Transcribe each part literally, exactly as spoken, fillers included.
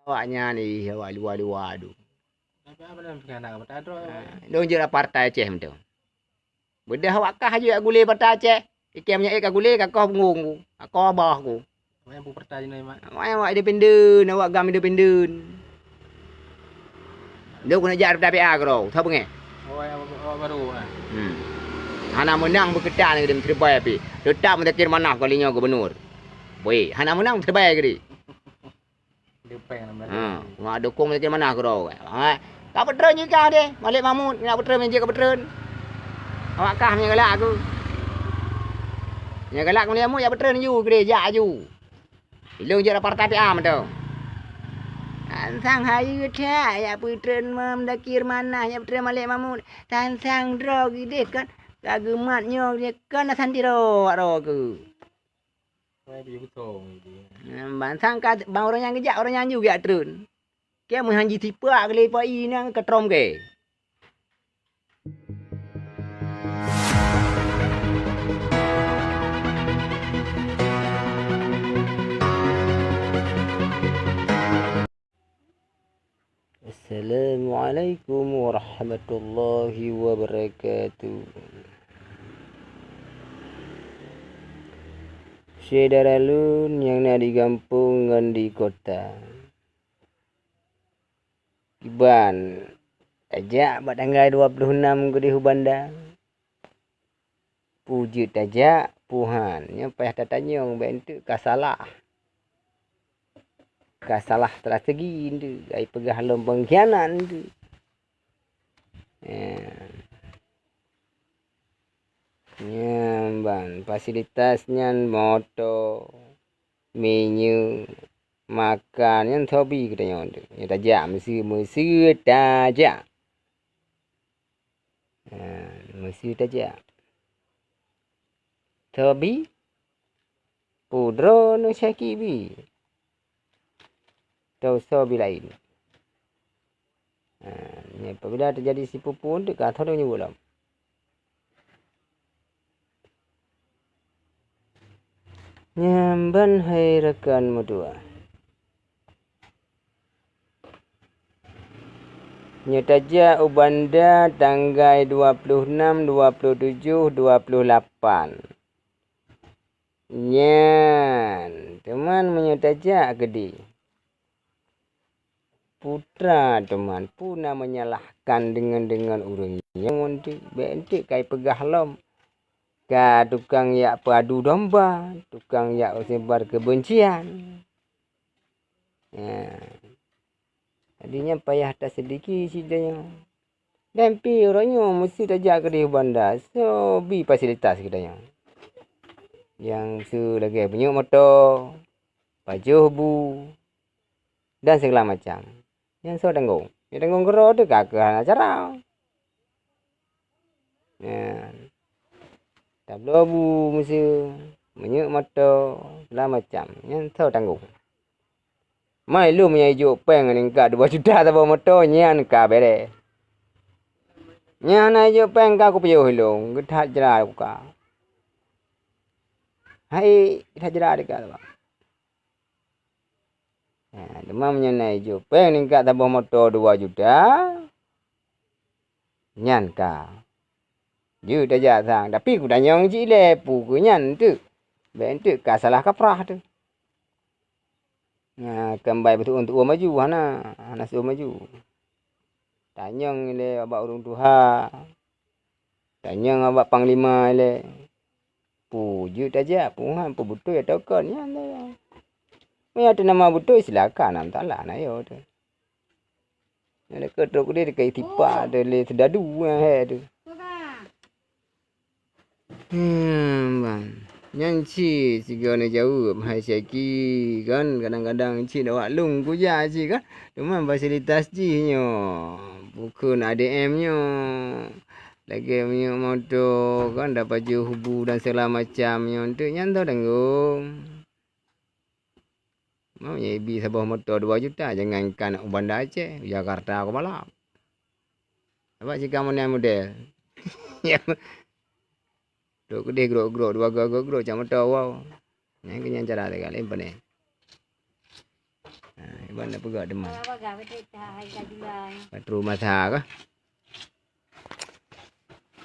Awaknyan ih, awak luwa-luwa tu. Tapi apa dalam pikiran nak kata droe? Ha, lôn jeuet partai Aceh mantong. Beudôh awak kah jeuet gulé partai Aceh. Iké meunyoe ka gulé ka koh punggong ku, ka koh abah ku. Awak nyang peue partai jinoe, Mak? Awak nyang awak independen, awak GAM independen. Lôn keuneuk jak dapeuet A keudroe, soe beungéh? Oh, awak, awak baru, ha? Hmm. Hana meunang beukeutan keu di Menteri Bai pih. Teutap Muzakir Manaf kali nyoe gubernur. Weh, hana meunang Menteri Bai keu di. Dupeng lam Ha, mak dukung Muzakir Manaf keudroe. Ha, ka peutreun jih kah deh, Malik Mahmud, nak peutreun jih ka peutreun. Awak kah meunyoe galak aku. Meunyoe galak Malik Mahmud, jak peutreun ju, keudeh, jak ju. Ilôn jeuet partai P A mantong. Tan sang hayeue that, jak peutreun Muzakir Manaf, jak peutreun Malik Mahmud. Tan sang droe gideh kan, ka geumat nyoe, kon na santiro awak droe keuh. Wah, dia beutong gitu. Ban sang ka, ban uroe nyan geujak, uroe nyan ju geujak treun. Keu meuhan jitipak geulipai nyan keutrom ke. Assalamualaikum warahmatullahi wabarakatuh. Syedara lôn nyang na di gampông ngon di kota. Kiban tajak bak tanggai dua ploh nam keudeh u Banda. Peue jeuet tajak, peue han, nyoe payah tatanyong, bék enteuk ka salah. Ka salah strategi enteuk, ai peugah lom pengkhianat enteuk. Ya. Nyan ban fasilitas nyan moto, minyeuk, makan, nyan soe bi geutanyoe enteuk. Nyoe tajak, meuseu, meuseu tajak. Ha, meuseu tajak. Soe bi? Peue droeneuh syaki bi? Tau soe bi laén. Ha, nyan apabila teujadi sipupu enteuk ka tho nyang lom. Nyan ban hai rakan meutuah. Nyoe tajak u Banda tanggai dua ploh nam, dua ploh tujoh, dua ploh lapan. Nyan, teuma meunyoe tajak keudeh. Putra teuma, peue na menyalahkan deungon-deungon ureuëng nyan enteuk, bék enteuk kai peugah lom. Ka tukang jak peuadu domba, tukang jak sebar kebencian. Ya. Jadi nyan payah taseudiki cit tanyoe. Dan pih uroe nyoe meuseu tajak keudeh u Banda, soe bi fasilitas geutanyoe. Nyang meuseu lagée minyeuk moto, pajoh bu, dan segala macam. Nyan soe tanggong? Nyang tanggong keudroe teuh ka keuh hana cara. Nyan. Tabloe bu meuseu, minyeuk moto, segala macam. Nyan soe tanggong? Mai lôn meunyoe ijok péng ningkat dua juta saboh moto, nyan ka béreh. Nyan hana ijok péng ka kupiôh ilôn, geuthat jra kuka. Hai, geuthat jra dika. Ha, teuma meunyoe na ijok péng ningkat saboh moto dua juta, nyan ka. Jeuet tajak sang, tapi kutanyong cit ilée peue keu nyan enteuk. Bék enteuk ka salah kaprah teuh. Nah, keumbali beutôi-tôi maju hana, hana seuôt maju. Tanyong ilée bak ureuëng tuha. Tanyong bak panglima ilée. Peue jeuet tajak, peue han, peue beutôi atawa kon, nyan saja. Meunyoe teunama beutôi, silakan, hana masalah, na yo teuh. Nyan ka trok deh, ka itipak deh lé seudadu nyang hék teuh. Hmm, ban. Nyan cit sigoe neujaweueb hai Syeki kan, kadang-kadang cit awak lôn kuja cit kan. Teuma fasilitas jih nyoe, bukon A D M nyoe. Lagée minyeuk moto kan, dapat jeuet hubu dan segala macam nyoe, enteuk nyan teuh tanggong. Meunyoe ibi saboh moto dua juta, jangankan u Banda Aceh, u Jakarta kubalap. Sabab sikamoe nyan model. Trok keudeh grok-grok, dua grok-grok, cak moto wow. Nyan keuh nyan cara lagée lé pane. Ha, iban dak peugah teuma. Patro masa kah?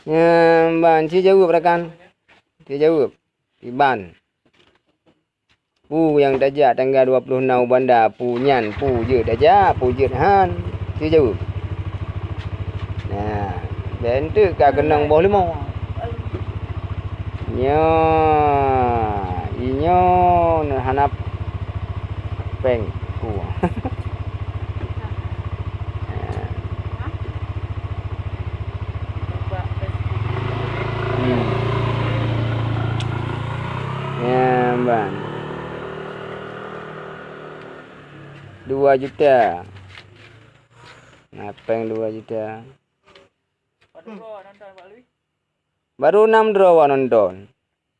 Nyan ban, si jaweueb rakan. Si jaweueb. Iban. Peue nyang tajak tanggai dua ploh nam u banda, peue nyan, peue jeuet tajak, peue jeuet han. Si jaweueb. Nah, bèk enteuk ka keunong boh leumo. Nyoe, inyoe hana péng ku. Hmm. Ya, ban. Dua juta. Na péng dua juta. Baru nam droe awak nonton.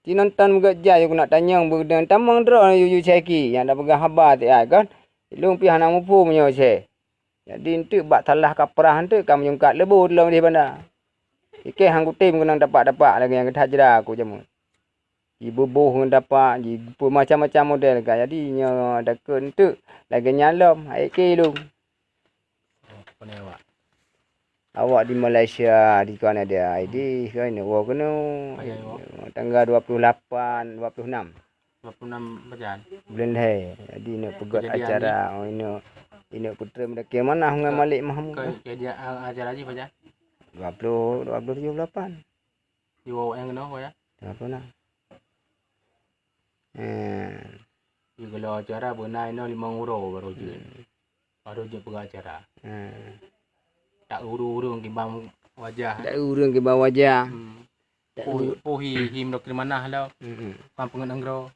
Ci nonton beugét jai, ku nak tanyong beugét tamong droe yuyu caki nyang tapeugah haba siat kan. Ilong pih hana muphom nyoe ceh. Jadi enteuk bak salah kaprah enteuk ka meuyungkat leubo lom di banda. Ikeh han kutem keunong tapak-tapak lagèe nyang geuthajra ku jameun. Jibuboh ngon tapak, jipeumacam-macam model ka. Jadi nyoe takot enteuk lagèe nyan lom, hai ikeh lom. Oh, pane awak? Awak di Malaysia, di Kanada, di keunoe woe keunoe. Tanggai dua puluh lapan, dua puluh enam. Dua puluh enam pajan? Buleuen lhèe. Jadi neuk peugöt acara, oh, ineuk, ineuk peutrön meudaki manah ngon Malik Mahmud. Kejadian acara jih pajan? Dua puluh, dua puluh tujuh, dua puluh lapan. Di woe nyang keunoe, ya? Dua puluh enam. Eh. Di geula acara beuna inoe limong uroe baru jeuet. Hmm. Baru jeuet peugah acara. Hmm. Tak ureueng-ureueng kiban wajah. Tak ureueng kiban wajah. Hmm. Tak puhi, puhi him dokter manah lo. Hmm. Kan peungeut nanggroe.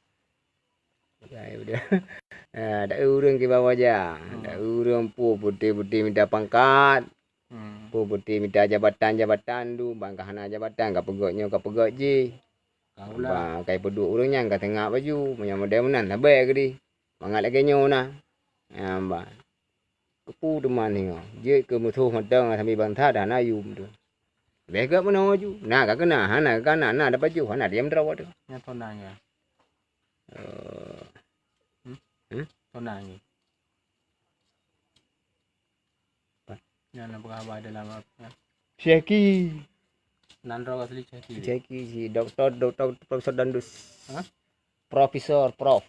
Ya, ya udah. Ha, tak ureueng kiban wajah. Hmm. Tak ureueng pu putih-putih mita pangkat. Hmm. Pu putih mita jabatan-jabatan tu, ban ka hana jabatan, ka peugöt nyoe, ka peugöt jih. Ka ulah. Ba, kai peuduek ureueng nyan ka tengah baju, meunyoe model meunan, sabe keudeh. Mangat lagèe nyoe na. Nyan ban. Keupeue teuma nyoe? Jeuet keu musoh mantong sambil bansa dan ayum tu. Beh gak meunoe ju. Na ka keuna, hana ka na, na dapat ju, hana diam droe tu. Nyan tona nyan. Eh. Hmm? Hmm? Tona nyan. Nyan lam peugah haba dalam apa? Syeki. Nan droe asli Syeki. Syeki si doktor, doktor Profesor Dandus. Hah? Profesor, Prof.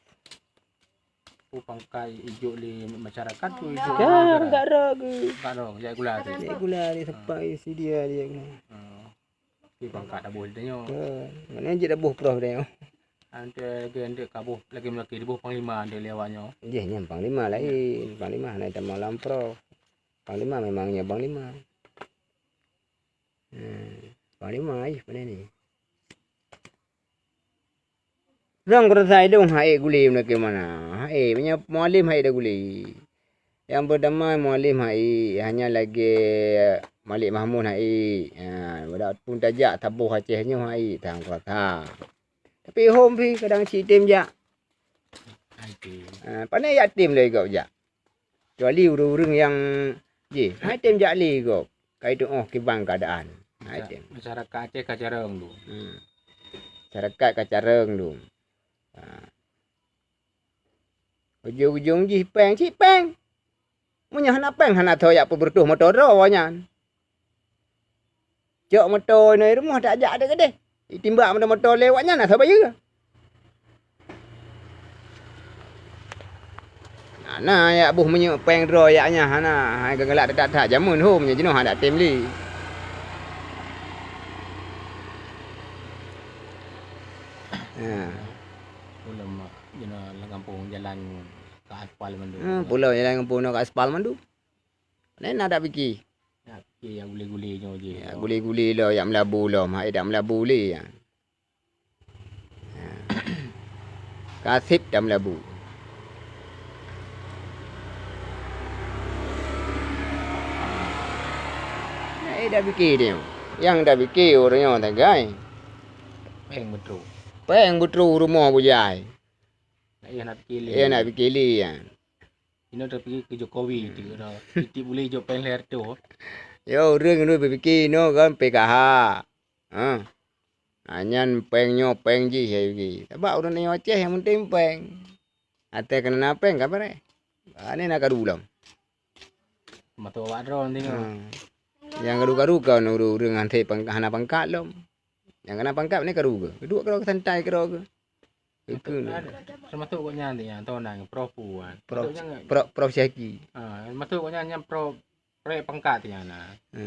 Oh, pangkai ijok lé masyarakat tu ijok. Ya, negara. Enggak ada ke. Enggak ada, jak gula tu. Jak gula ni sempat isi dia, dia gula. Oh. Di pangkat dah boh tanya. Ha, mana je dah boh Prof tanya. Ante lagi ante kaboh lagi melaki di boh panglima ante lewat nyo. Jih nyan panglima lain, panglima hana sama lam Prof. Panglima memangnya panglima. Hmm, panglima ih pandai ni. Rang keurasa idong hai guli meunakeuh mana. Hai, meunyoe Mualim hai dah guli. Nyang peutama Mualim hai, hanya lagèe Malik Mahmud hai. Ha, bak pun tajak saboh Aceh nyoe hai, tang keurasa. Tapi hom pih kadang cit tem jak. Ha, pane jak tem lé gob jak. Kecuali ureueng-ureueng nyang jih, hai tem jak lé gob. Kai tuoh kiban keuadaan. Hai tem. Masyarakat Aceh ka carông tu. Hmm. Masyarakat ka carông tu. Ha. Ujong-ujong jih péng, cit péng. Meunyoe hana péng, hana tho jak peubeureutoh moto droe nyan. Cok moto inoe rumoh tajak deh keudeh. Itimbak moto-moto lewat nyan asai bayeue. Hana jak boh minyeuk péng droe jak nyan hana. Hai geugalak that-that jameun hom nyoe jinoe hana tem lé. Ha. Ulama jinoe lam gampông jalan ka aspal mandum. Hmm, pulo jalan gampông nyoe ka aspal mandum. Laén na dak pike. Dak pike jak gule-gule nyoe jih. Jak gule-gule lom, jak meulabu lom, hai dak meulabu lé. Ha. Ka sép dak meulabu. Hai dak pike nyoe. Nyang dak pike ureueng nyoe sagai. Péng beutôi. Péng beutôi rumoh bujai. Nak iya nak pike lé. Iya nak pike lé ya. Inoe tapike keu Jokowi, hmm, tiep uroe. Tiep buleuen jok péng lhèe reutôh. Yo, ureueng nyoe bapike inoe kan P K H. Ha. Ha, nyan péng nyoe péng jih hai pike. Sabab ureueng nyoe Aceh nyang penting péng. Até keunan péng ka beureh. Pane na karu lom. Mata awak droe tengok. Ha. Nyang karu-karu kon ureueng-ureueng hana pang-, hana pangkat lom. Nyang kana pangkat ni karu ke? Duek keudroe santai keudroe ke? Keu-, keu-, Termasuk gobnyan tu nyang tau nang prof puan. Prof, Maksudnya, prof, prof Syaki. Ha, termasuk gobnyan nyang prof, prof pangkat tu nyang na. Ha.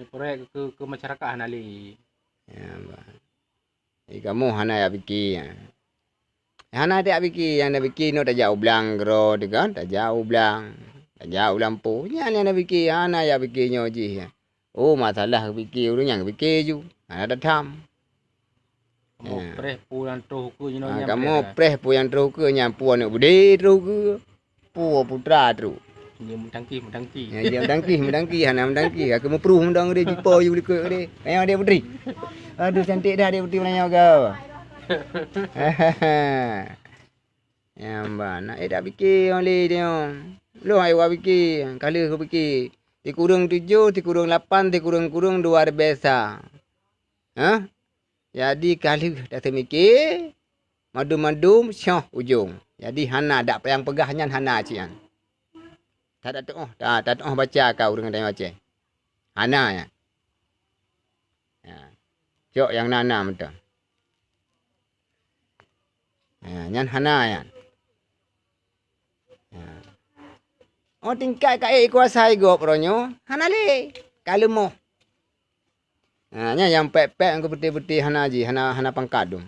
Prof ke, ke masyarakat hana lé. Ya, bah. Di kamoe hana jak pike, ya. Hana jak pike, nyang na pike nyoe tajak u blang keudroe teuh kan, tajak u blang, tajak u lampôh. Nyan nyang na pike, hana jak pike nyoe jih, ya. Oh, masalah pike ureueng nyang pike ju, hana tatham. Kamoe Ya. preh pu nyang troh ukeue jinoe Ha, nyan kamoe preh dah. preh pu nyang troh ukeue nyan, pu aneuk beudé troh ukeue. Pu putra trok. Nyoe meutangkih, meutangkih. Ya, dia meutangkih, meutangkih, hana meutangkih. Aku meupruh mudong dia jipo yu likot dia. Tanya dia putri. Aduh, cantik dah dia putri menanya kau. Ya, mbak, nak eh tak fikir orang lain dia. Belum ai awak fikir, kali aku fikir. Tikurung tujuh, tikurung lapan, tikurung kurung dua biasa. Ha? Jadi ka lheueh taseumike, mandum-mandum syoh ujong. Jadi hana dak payang peugah nyan hana cit nyan. That tuoh, that tuoh baca ka ureuëng tanyoe Aceh. Hana nyan. Ha. Cok nyang na-na mantong. Ha, nyan hana nyan. Ha. Oh tingkat ka ék kuasai gob uroe nyoe, hana lé. Ka leumoh. Ha, nyan nyang pék-pék ngon peuté-peuté hana jih, hana, hana pangkat dum.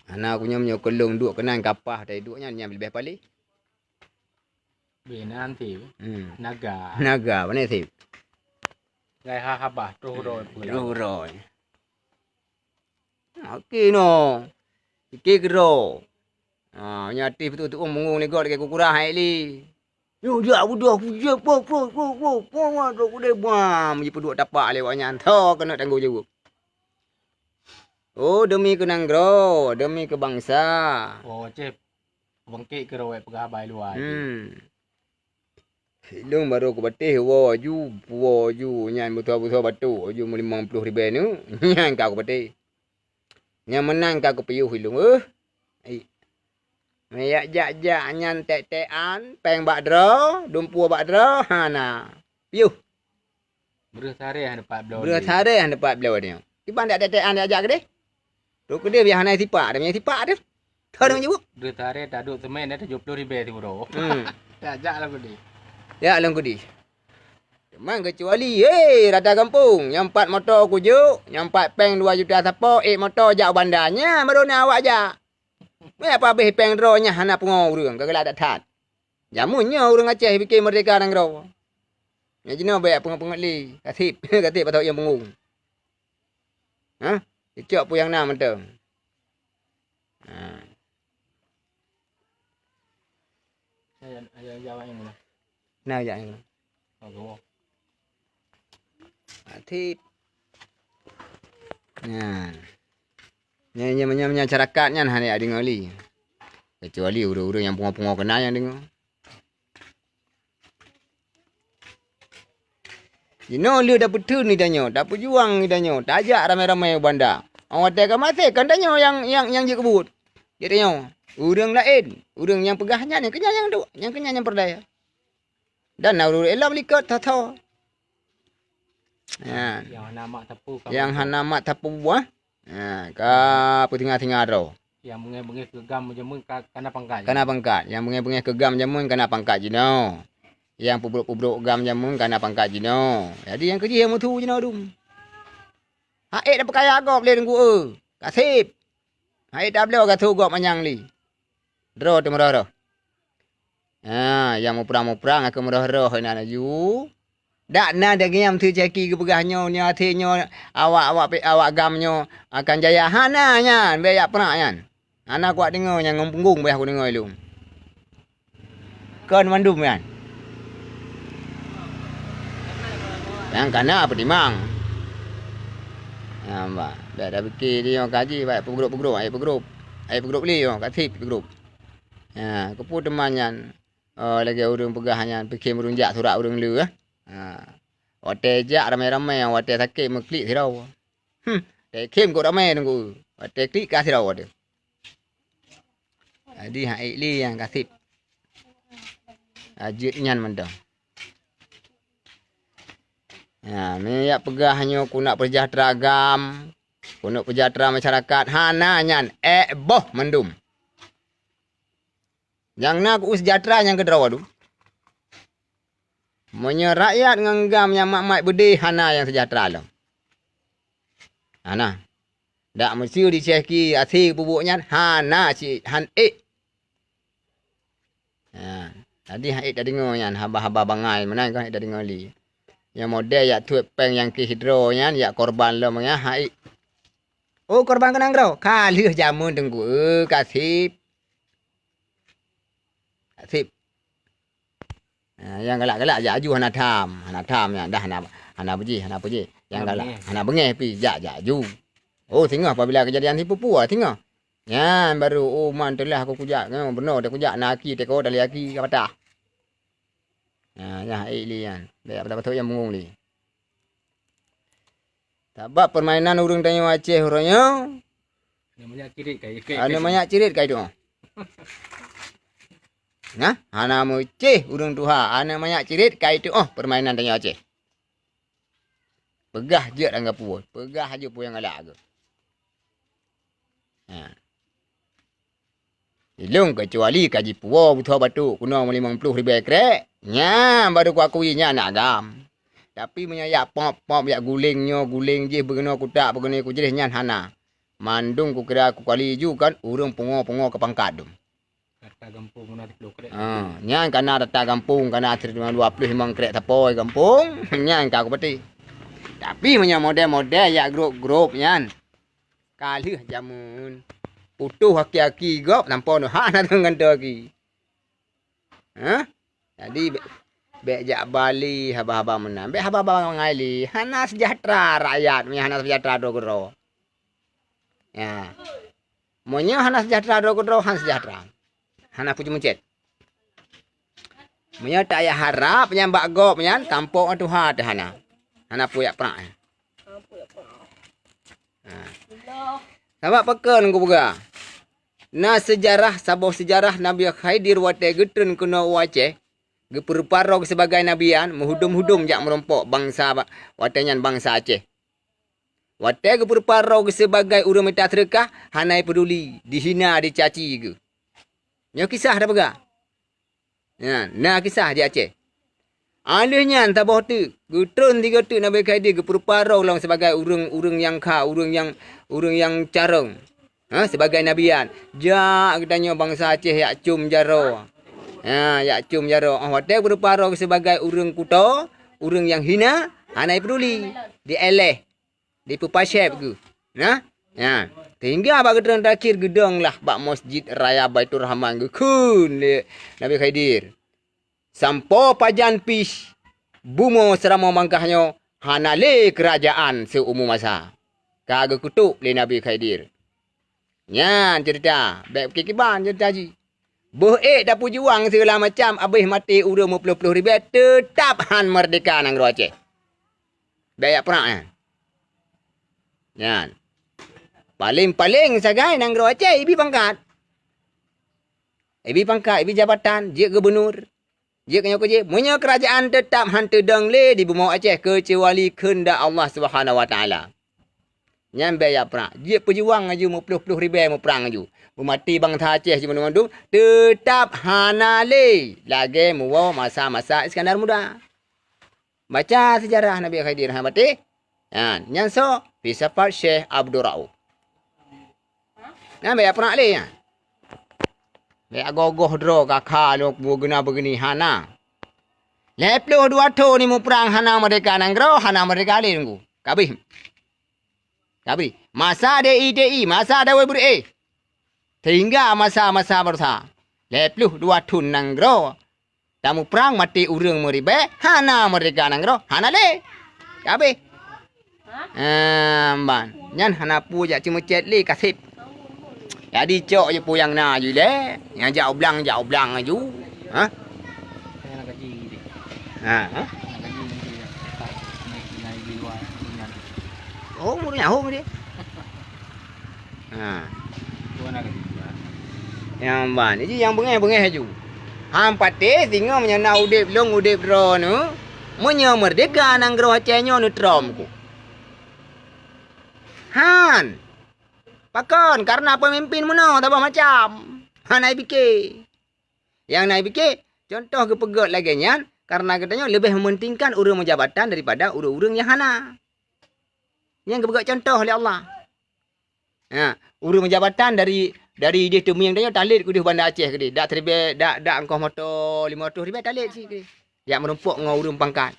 Hana kunyom nyoe keulong duek keunan kapah tai duek nyan, nyan leubeh paléh. Bina nanti. Hmm. Naga. Naga, mana sih? Gai ha habah, troh roh pula. Troh roh. Oke no. Oke kero. Ha, nyan até beutôi-beutôi mungong lé gob lagèe kukurah hai lé. Yo, jak udah, udah, po, po, po, po, po, po, po, udah, bam, jipeuduek tapak lé awak nyan. Tho keuneuk tanggong jaweueb. Oh, demi keu nanggroe, demi keu bansa. Oh, Aceh bangkit keu rawek peugah haba luwa. Hmm. Ilong barô kupatéh woe aju, woe aju, nyan beutôi-beutôi batuk aju meulimong ploh ribèe nyoe, nyan ka kupatéh. Nyang meunan ka kupiôh ilong, eh. Ai. Meujak jak-jak nyan tek-tekan, péng bak droe, dumpeue bak droe, hana. Piôh. Breuh saré hana pat bloe. Breuh saré hana pat bloe nyoe. Kiban dak tek-tekan jak-jak keudeh? Rot keudeh biasa hana sipak, ada sipak tu. Tho dong jaweueb. Breuh saré taduek seumén dah tujoh ploh ribèe siuroe. Hmm. Jak-jak lam keudeh. Jak lam keudeh. Cuman keucuali, hei, rata gampông, nyang pat moto kujok, nyang pat péng dua juta sapo, ék moto jak u banda, nyan baru na awak jak. Meuapa abéh péng droe nyan hana pungo ureuëng, ka galak that-that. Jameun nyoe ureuëng Aceh pike meurdeka nanggroe. Nyang jinoe bèk peungeut-peungeut lé, kaseb, kaseb atau nyang pungo. Hah? Icok peue nyang na mantong. Ha. Ayah, ayah, ayah, ayah, ayah. Na jak nyoe. Oh, gowoe. Aktif. Nyan. Nyan, nyan, nyan, nyan masyarakat nyan hana deungoe lé. Kecuali ureuëng-ureuëng nyang pungo-pungo keunan nyang deungoe. Jinoe lheueh tapeutheun geutanyoe, tapeujuang geutanyoe, tajak ramé-ramé u banda. Óh watèe ka maté kan tanyoe nyang, nyang, nyang jeuet keu buet. Jeuet tanyoe. Ureuëng laén, ureuëng nyang peugah nyan, nyang keunyan nyang duek, nyang keunyan nyang peureulèe. Dan na ureuëng ilong likot that-that. Nyan. Nyang hana mak sapeue ka Nyang buet. hana mak sapeue buah. Ha, ka peutinggai-tinggai droe. Nyang beungéh-beungéh keu gam jameun ka, kana pangkat. Kana pangkat. Nyang beungéh-beungéh keu gam jameun kana pangkat jinoe. Nyang peubrok-peubrok gam jameun kana pangkat jinoe. Jadi nyang keujih nyang meusu jinoe dum. Hak ék tapeukaya gob lé Teungku, eh. Kaseb. Hak ék tabloe ka su gob manyang lé. Droe teumeurah-rah. Ha, nyang muprang-muprang aku meurah-rah inan laju. Dak na daging nyang meuteujaki geupeugah nyoe, nyoe até nyoe awak, awak pe-, awak gam nyoe akan jaya. Hana nyan, bèk jak peurak nyan. Hana kuat deungoe nyan ngon punggong bèk aku deungoe ilong. Kon mandum nyan. Nyang kana peutimang. Nyan bah, bèk tapike nyoe kaji, bèk peugrop-peugrop, ai peugrop. Ai peugrop lé nyoe, kaseb peugrop. Ha, keupeue teuma nyan? Oh, lagèe ureuëng peugah nyan, pike meurunjak surat ureuëng le, eh. Ha. Watèe jak ramé-ramé, watèe sakét meuklik sidroe. Hmm, watèe khém kok ramé Teungku. Watèe klik ka sidroe watèe. Jadi hak ék lé nyang kaseb. Ha, jeuet nyan mantong. Ha, meunyoe jak peugah nyoe keuneuk peusejahtera agam, keuneuk peusejahtera masyarakat, hana nyan, ék boh mandum. Nyang na keu seujahtera nyang keudroe tu. Meunyoe rakyat ngon agam nyang mat-mat beudeh, hana nyang seujahtera lom. Hana. Dak meuseu di Syekh Ki Athé peubuet nyan, hana si-, han ék. Ha, jadi han ék tadeungoe nyan haba-haba bangai meunan, han ék tadeungoe lé. Nyang model jak tuet péng nyang keu sidroe nyan, jak korban lom nyan, han ék. Oh, korban keu nanggroe? Ka lheueh jameun Teungku, eh, ka sép. Ka sép. Ha, nyang galak-galak jak aju hana tham, hana tham nyan dah hana, hana beujih, hana peujih. Nyang galak, hana beungéh pih jak, jak aju. Oh, singoh apabila keujadian sipupu, ah, singoh. Nyan baru, oh, man teulah aku kujak, nyoe bunoe teuh kujak, na aki teuka tali aki ka patah. Ha, nyan ék lé nyan. Bèk pada patut nyang meungung lé. Sabab peurmainan ureueng tanyoe Aceh uroe nyoe. Aneuk manyak cirit ka, aneuk manyak cirit ka itu. Nah, hana meucéh ureueng tuha, aneuk manyak cirit ka itu, oh, peurmainan tanyoe Aceh. Peugah jeuet lam gapu, peugah aju peue nyang galak geuh. Ha. Ilong keucuali ka jipuwoe beusoe batuk keunoe limong ploh ribèe krek, nyan baru kuakui nyan aneuk agam. Tapi meunyoe jak pop-pop, jak guléng nyoe, guléng jih, beugeunoe kutak, beugeunoe kujreh, nyan hana. Mandum kukira kukeuli ju kan ureueng pungo-pungo keu pangkat dum. Rata gampông na siplôh krek. Ha, nyan kana rata gampông, kana dua ploh limong krek sapoe gampông, nyan ka kupatéh. Tapi meunyoe model-model jak grup-grup nyan, ka lheueh jameun. Putôh aki-aki gob sampoe neuhak na deungon aki. Hah? Jadi, bèk, bèk jak bali haba-haba meunan. Bèk haba-haba bangai lé. Hana seujahtera rakyat, meunyoe hana seujahtera droe keudroe. Ya. Meunyoe hana seujahtera droe keudroe, hana seujahtera. Hana peue jimeucét. Meunyoe tajak harab nyan bak gob nyan, tampok ngon tuha teuh hana. Hana peue jak prang nyan. Ha. Sabab pakon kupeugah? Na seujarah, saboh seujarah Nabi Khidir watèe geutreun keunoe u Aceh, geupeurupa droe sibagai nabi nyan, meuhudom-hudom jak meurumpok bansa ba-, watèe nyan bansa Aceh. Watèe geupeurupa droe sibagai ureueng mita seudeukah, hana jipeuduli, dihina, dicaci geuh. Nyoe kisah tapeugah. Nyan, na kisah di Aceh. Alheuh nyan saboh teuk, geutreun sigoe teuk Nabi Khidir geupeurupa droe lom sibagai ureueng, ureueng nyang kha, ureueng nyang, ureueng nyang carông. Ha, sibagai nabi nyan. Jak geutanyoe bansa Aceh jak com jaroe. Ha, jak com jaroe. Oh, watèe geupeurupa droe sibagai ureueng kuto, ureueng nyang hina, hana jipeuduli. Diéléh. Dipeupasép geuh. Nah, nyan. Sehingga bak geutreun terakhir geudong lah bak Masjid Raya Baiturrahman geukheun lé Nabi Khidir. Sampoe pajan pih bumoe Seuramoe Makkah nyoe hana lé keurajeuen siumu masa. Ka geukutôb lé Nabi Khidir. Nyan ceurita, bèk kiban ceurita jih. Boh ék tapeujuang sigala macam, abéh maté ureueng meuploh-ploh ribèe, teutab han meurdéhka nanggroe Aceh. Bèk jak prang nyan. Nyan. Paléng-paléng sagai nanggroe Aceh ibi pangkat. Ibi pangkat, ibi jabatan, jeuet gubunur. Jeuet keu nyoe keu jih, meunyoe keurajeuen teutab han teudong lé di bumoe Aceh keucuali keundak Allah Subhanahu wa Taala. Nyan bèk jak prang. Jeuet peujuang laju meuploh-ploh ribèe muprang laju. Meumaté bansa Aceh jih mandum-mandum, teutab hana lé lagèe muwoe masa-masa Iskandar Muda. Baca seujarah Nabi Khidir, ha, maté. Ha, nyan soe? Filsafat Syekh Abdul Rauf. Nyan bèk jak prang lé nyan. Bèk gogoh droe ka kha lôn beugeuna beugini, hana. Lhèe ploh dua thôn ni muprang hana meurdéhka nanggroe, hana meurdéhka lé Teungku. Ka abéh. Ka abéh. Masa D I T I, masa Dawei Beureue. Sehingga masa-masa baroesa. Lhèe ploh dua thôn nanggroe tamuprang maté ureueng meuribèe, hana meurdéhka nanggroe, hana lé. Ka abéh. Ah, ban. Nyan hana peue jak ceumeucét lé, ka sép. Jadi cok jih peue nyang na jih lé. Nyang jak u blang, jak u blang laju. Ha? Ha, ha? Oh, murit nyaho dia. Ha. Nyang ban. Jadi nyang beungèh-beungèh laju. Han patéh singoh meunyoe na udeb lôn udeb droeneuh, meunyoe meurdehka nanggroe Aceh nyoe neutrom ku. Han. Pakon? Karena peumimpin meunoe saboh macam. Hana jipike. Nyang na jipike, contoh geupeugét lagée nyan, karena geutanyoe leubeh mementingkan ureuëng meujabatan daripada ureuëng-ureuëng nyang hana. Nyang geupeugét contoh lé Allah. Ha, ureuëng meujabatan dari, dari ideh Teumieng tanyoe talét keudeh Banda Aceh keudeh. Dak siribée, dak, dak ongkoh moto lima ratus ribée talét cit keudeh. Jak meurumpok ngon ureuëng pangkat.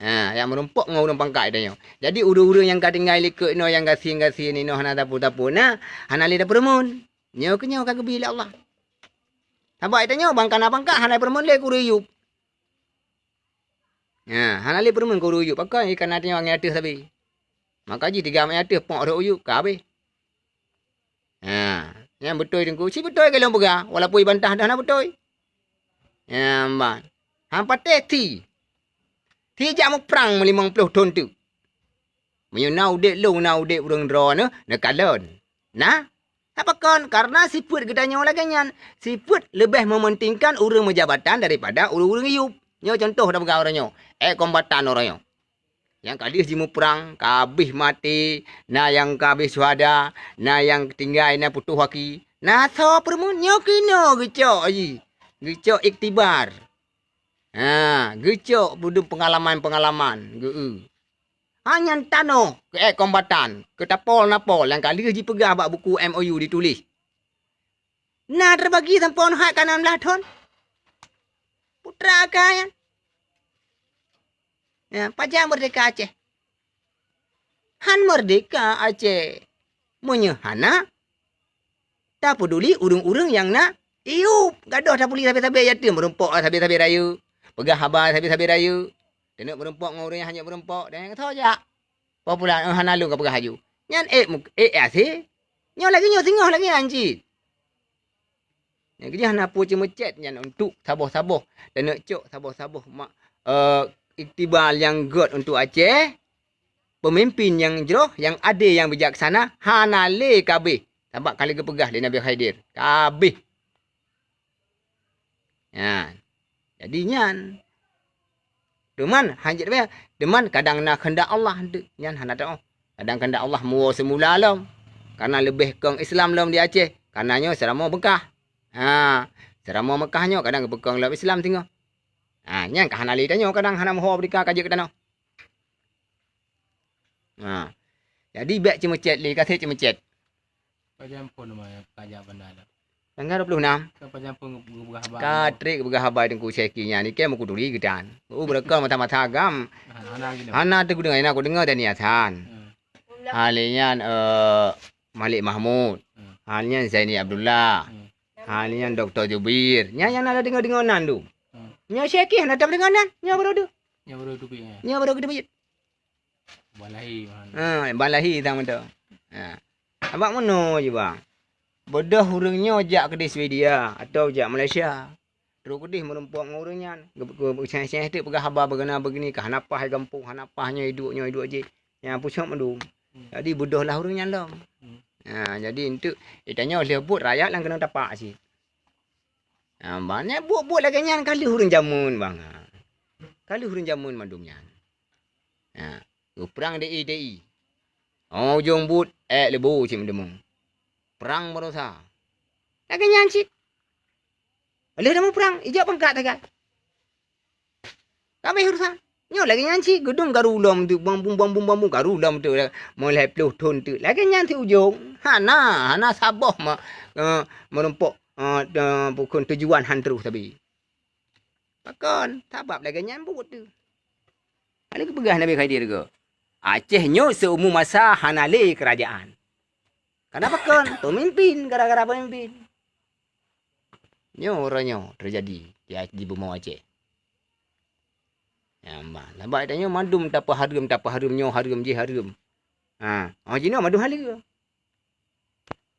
Ha, jak meurumpok ngon ureuëng pangkat tanyoe. Jadi ureuëng-ureuëng nyang ka tinggai likot inoe nyang gasien-gasien inoe hana tapeue-tapeue na, hana lé tapeureumeun. Nyoe keuh nyoe ka geubi lé Allah. Sabab tanyoe ban ka na pangkat hana peureumeun lé keu ureuëng yup. Ha, hana lé peureumeun keu ureuëng yup. Pakon? Ié kana tanyoe angén ateueh sabe. Maka jih tiga mèh ateueh pok rhot u yup ka habéh. Ha, nyan beutôi Teungku. Si beutôi keu lôn peugah, walaupun jibantah dah hana beutôi. Nyan ban. Han patéh thi. Thi jak muprang meulimong ploh thon teuk. Meunyoe na udeb lôn, na udeb ureuëng droeneuh, neukalon. Na? Pakon? Karena sifeuet geutanyoe lagée nyan. Sifeuet leubeh mementingkan ureuëng meujabatan daripada ureuëng-ureuëng yup. Nyoe contoh tapeugah uroe nyoe. Ék kombatan uroe nyoe. Nyang ka deuh jimuprang, ka habéh maté, na nyang ka habéh syuhada, na nyang tinggai na putôh aki. Na soe peureumeun nyoe keunoe geucok jih. Geucok iktibar. Ha, geucok peudeueng peungalaman-peungalaman geu-eu. Ha nyan tanoh keu ék kombatan, keu tapol napol nyang ka lheueh jipeugah bak buku M O U dituléh. Na teubagi sampoe nyoe hai ka nam blah thon. Putra ka nyan. Ya, pajan meurdehka Aceh? Han meurdehka Aceh meunyoe hana tapeuduli ureuëng-ureuëng nyang na yup. Gadôh tapuli sabe-sabe yatim, meurumpok sabe-sabe rayeuk, peugah haba sabe-sabe rayeuk. Taneuk meurumpok ngon ureuëng nyang hana meurumpok, dan nyang tho jak. Popular, eh, hana lôn ka peugah laju. Nyan ék mu-, ék asé. Nyoe lagée nyoe singoh lagée nyan cit. Nyang keujih hana peue ceumeucét nyan untuk saboh-saboh. Taneuk cok saboh-saboh mak, eh, iktibar nyang gét untuk Aceh. Peumimpin nyang jroh, nyang adé, nyang bijaksana, hana lé kabéh. Sabab ka lheueh geupeugah lé Nabi Khidir, kabéh. Nyan. Jadi nyan. Teuma han jeuet beh, teuma kadang na keundak Allah teuk, nyan hana teuoh. Kadang keundak Allah muwoe seumula lom. Karena leubeh kong Islam lom di Aceh, karena nyoe seuramoe Meukah. Ha, seuramoe Meukah nyoe kadang geupeukong lom Islam singoh. Ha, nyan ka hana lé tanyoe kadang hana meuho beurika ka jeuet keu tanoh. Ha. Jadi bék ceumeucét lé, ka sép ceumeucét. Pajan phon nama kajak banda tu? Tanggal dua puluh enam. Ka pajan phon geupeugah haba. Ka trép geupeugah haba Teungku Syeki nyan, ikei meukeuduri geutan. Oh, beureuka mata-mata agam. Hana, hana geudeungoe. Hana teudeungoe, na kudeungoe Dani Hasan. Hmm. Hal nyan, eh, Malik Mahmud. Hmm. Hal nyan Zaini Abdullah. Hmm. Hal nyan Doktor Jubir. Nyan nyang na deungoe-deungoe nan tu. Hmm. Nyoe Syeki hana tadeungoe nan. Nyoe baru tu. Nyoe baru tu, ya. Nyoe baru kita pijit. Balahi, man. Ha, balahi tang beutôi. Ha. Abak meunoe je, bang. Beudôh ureuëng nyoe jak keudeh Swedia atau jak Malaysia. Trok keudeh meurumpok ngon ureuëng nyan. Geu-, geu-, geucéh-céh teuk peugah haba bagaimana begini, ka hana paih gampông, hana paih nyoe iduek, nyoe iduek jih. Nyang pusok mandum. Hmm. Jadi beudôh lah ureuëng nyan lom. Hmm. Ha, jadi enteuk, eh, tanyoe lheueh buet rakyat nyang keuneuk tapak cit. Ha, bang, nyan buet-buet lagée nyan ka lheueh ureuëng jameun, bang. Ha. Ka lheueh ureuëng jameun mandum nyan. Ha, geuprang di i, di i. Oh, ujong buet, ék leubo cit meudeungoe. Prang baroesa. Lagée nyan cit. Lheueh tamuprang, ijak pangkat sagai. Ka habéh urusan. Nyoe lagée nyan cit, geudong garu lom teuk, bambung, bambung, bambung, garu lom teuk, meulhèe ploh thon teuk. Lagée nyan cit ujong. Hana, hana saboh me-, eh, meurumpok, eh, te-, bukon tujuan han troh sabe. Pakon? Sabab lagée nyan buet tu. Hana geupeugah Nabi Khidir ke? Aceh nyoe seumu masa hana lé keurajaan. Kenapa kon? Pemimpin, gara-gara pemimpin. Nyoe uroe nyoe teujadi di, di bumoe Aceh. Ya, ma, sabab tanyoe mandum tapeuhareuem, tapeuhareuem nyoe hareuem, jih hareuem. Ha, oh jinoe mandum haleue.